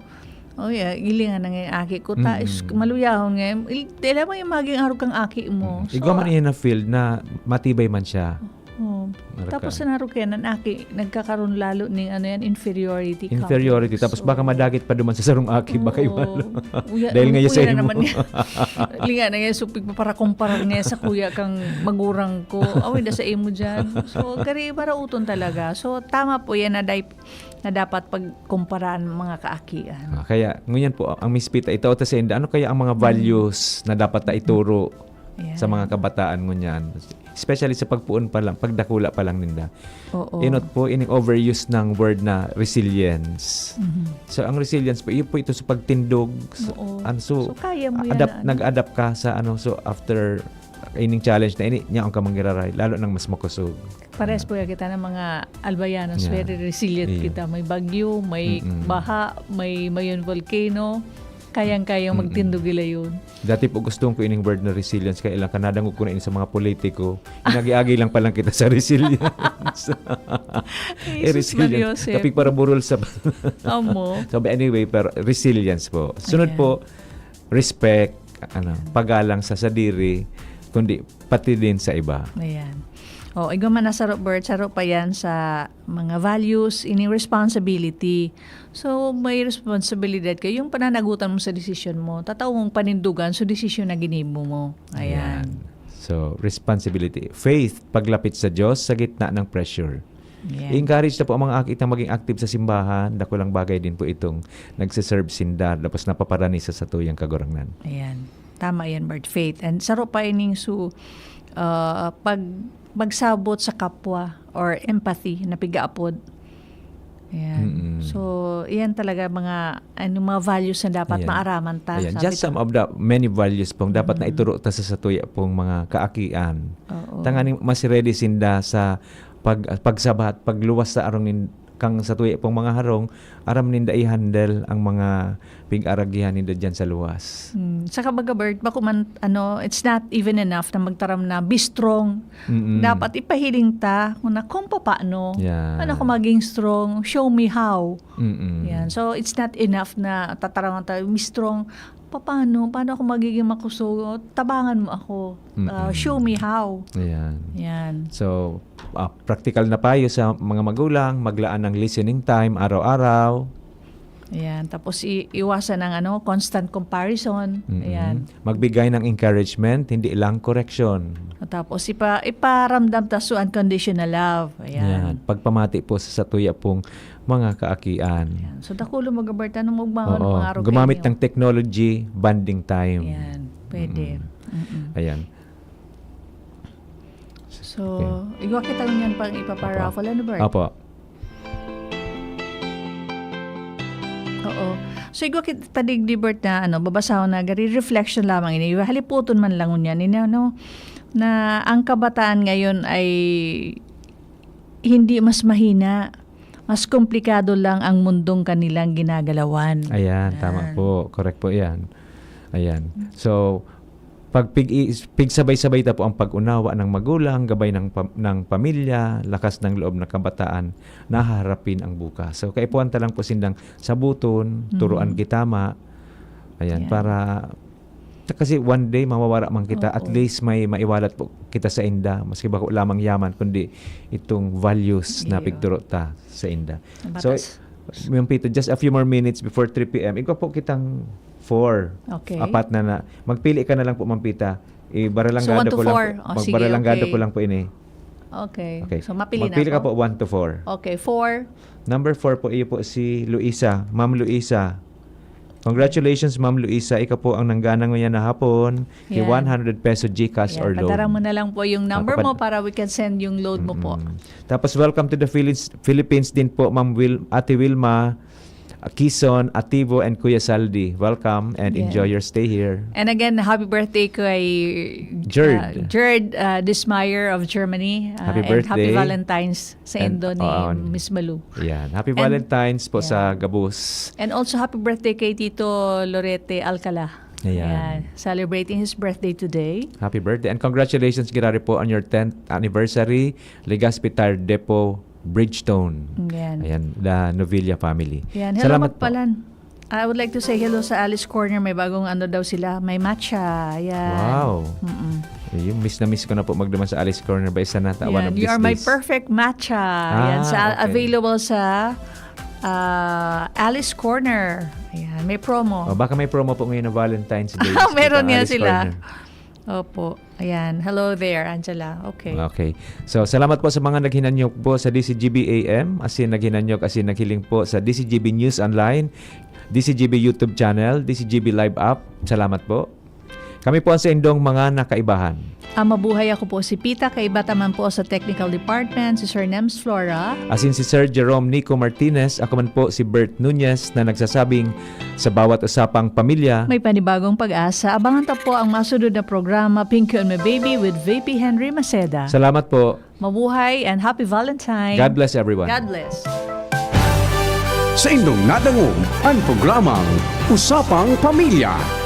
oh yeah, gilingan na nga yung aki ko. Ta, is, Mm. maluyahon nga, il-, dila mo yung maging arog kang aki mo. Mm. Igwa man iyan na field na matibay man siya. Oh. Arog Tapos ka. Sa narog yan, ang aki, nagkakaroon lalo ning ano yan, inferiority Inferiority. complex. Tapos baka Oo. madagit pa duman sa sarong aki, baka Oo. iwalo. Uya, Dahil nga uya sa imo. naman niya. Linga na nga, so pagpaparakumpara niya sa kuya kang magurang ko. Away na sa imo dyan. So, gari, marauton talaga. So, tama po yan na, dai-, na dapat pagkumpara ang mga kaakian. Ah, kaya, ngunyan po, ang Miss Pita, itaw ta sa inda, ano kaya ang mga values na dapat ta ituro Ayan. sa mga kabataan ngunyan? Especially sa pagpuon pa lang, pagdakula pa lang ninda. Oo. Inot po, ining overuse ng word na resilience. Mhm. So, ang resilience po, iyo po ito sa pagtindog. Sa, Oo. Ano, so, So, kaya mo yan, adapt, ano? nag-adapt ka sa ano. So, after ining challenge na ini, niya ang kamangiraray, lalo nang mas makusog. Pares po yan kita ng mga Albayanos, Yeah. very resilient Yeah. kita. May bagyo, may Mm-mm. baha, may Mayon volcano. Kayang-kayang Mm-mm. magtindog ilayon. Dati po gusto ko ining word na resilience, kaya lang kanadangog ko na ini sa mga politiko. Inagi-agi lang palang kita sa resilience. Eh, Jesus Maria resilience. Joseph. Kapig para burol sa Amo. So, but anyway, pero resilience po. Sunod Ayan. Po, respect, ano, pagalang sa sadiri, kundi pati din sa iba. Ayan. O, igwa man na saro, Bert, saro pa yan sa mga values, ini responsibility. So, may responsibilidad kayo. Yung pananagutan mo sa desisyon mo, tataw mong panindugan sa desisyon na ginibo mo. Ayan. So, responsibility. Faith, paglapit sa Diyos sa gitna ng pressure. Ayan. I-encourage na po ang mga aki itang maging active sa simbahan. Dakulang bagay din po itong nagsiserve sinda, tapos napaparani sa satuyang kagurangnan. Ayan. Tama yan, Bert. Faith. And saro pa ining su, ah, pag, pagsabot sa kapwa or empathy na pigaapod. Ayan. Mm-mm. So, iyan talaga mga, ano, mga values na dapat Ayan. maaraman ta. Ayan. Sabi Just ta- some of the many values pong dapat Mm. na ituro ta sa satuya pong mga kaakian. Oo. Tanganing mas ready sinda sa pag, pagsabat, pagluwas sa arong nin, kang satuya pong mga harong, aram ninda i-handle ang mga pig-aragihan ninda dyan sa luwas. Hmm. Saka baga, Bert, bako man, ano, it's not even enough na magtaram na, "Be strong." Mm-mm. Dapat ipahiling ta kung na, kung papaano. Yan. Paano ako maging strong? Show me how. Mm-mm. Yan. So, it's not enough na tatarangan tayo, "Be strong." Paano? Paano ako magiging makusog? Tabangan mo ako. Ah, Mm-mm. Show me how. Ayan. Yan. So, ah, practical na payo sa mga magulang, maglaan ng listening time araw-araw. Ayan. Tapos i- iwasan ang ano, constant comparison. Mm-mm. Ayan. Magbigay ng encouragement, hindi lang correction. Tapos ipa iparamdam ta so unconditional love. Ayan. Yan. Pagpamati po sa satuya pong mga kaakian. Ayan. So, dakulo mag-abarta nung magmahon Oo. mga araw Gumamit kayo. ng technology, bonding time. Ayan. Pwede. Mm. Mm-mm. Ayan. So, igwa kita ngunyan pang ipaparaffle, ano, Bert? Opo. Oo. So, igwa kita digdi, Bert, na, ano, babasahon na gari, reflection lamang ini. Haliputon man lang ngunyan ini, ano, na ang kabataan ngayon ay hindi mas mahina. Mas komplikado lang ang mundong kanilang ginagalawan. Ayan, tama Ayan. po. Correct po yan. Ayan. So, pag pig-, pigsabay-sabay ta po ang pag-unawa ng magulang, gabay ng pam-, ng pamilya, lakas ng loob ng kabataan, nahaharapin ang bukas. So, kaipuhan ta lang po sindang sabuton, Mhm. turuan kitama. Ayan, Ayan. Para Kasi one day, mawawara man kita, at Oo. least may maiwalat po kita sa inda. Maski bako lamang yaman, kundi itong values na Iyo. pigturo ta sa inda. Ang So, batas. Ma'am Pita, just a few more minutes before three p.m. Igwa po kitang four. Okay. Apat na na. Magpili ka na lang po, Ma'am Pita. Ibaralanggado So, one to ko lang four. po. Oh, sige, Magbaralangado okay. ko lang po ini. Okay. Okay. So, mapili na Magpili ka ako. po, one to four. Okay, four. Number four po, iyo po si Luisa. Ma'am Luisa. Congratulations, Ma'am Luisa. Ikaw po ang nanggana nguyan na hapon. Ki Yan. one hundred peso GCash Yan, or loan. Padara mo na lang po yung number Papapad- mo para we can send yung load mo po. Mm-mm. Tapos, welcome to the Philippines, Philippines din po, Ma'am Wil-, Ate Wilma, Kison, Ativo, and Kuya Saldi. Welcome and Yan. Enjoy your stay here. And again, happy birthday kay Jerd. uh, Jerd uh, Dismeyer of Germany. Uh, Happy and happy birthday. Valentine's sa And, indo ni oo. Miss Malu. Yan. Happy And- Valentine's po Yeah. sa Gabus. And also, happy birthday kay Tito Lorete Alcala. Ayan. Ayan. Celebrating his birthday today. Happy birthday and congratulations, Girari, po on your tenth anniversary, Legazpi Tire Depot, Bridgestone. Ayan. Ayan, the Novilla family. Yan. Hello, Salamat po. Magpalan. I would like to say hello sa Alice Corner. May bagong ano daw sila. May matcha. Ayan. Wow. Mm-mm. Yung miss na miss ko na po magduman sa Alice Corner. Ba, isa na ta, one Ayan. of You these are my days. Perfect matcha. Ah, Ayan. Sa, okay. Available sa ah, Alice Corner. Ayan. May promo. O, baka may promo po ngayon na Valentine's Day. Meron Sa nga Alice sila. Corner. Opo. Ayan. Hello there, Angela. Okay. Okay. So, salamat po sa mga naghinanyog po sa D C G B A M, asin naghinanyog, asin naghiling po sa D C G B News Online, D C G B YouTube channel, D C G B Live app. Salamat po. Kami po ang saindong mga nakaibahan. Ah, mabuhay, ako po si Pita, kaiba ta man po sa technical department, si Sir Nems Flora. Asin si Sir Jerome Nico Martinez, ako man po si Bert Nunez na nagsasabing, sa bawat usapang pamilya, May panibagong pag-asa. Abangan ta po ang masunod na programa, Pinky on My Baby with V P Henry Maceda. Salamat po. Mabuhay and happy Valentine. God bless everyone. God bless. Sa indong nadangog, ang programang Usapang Pamilya.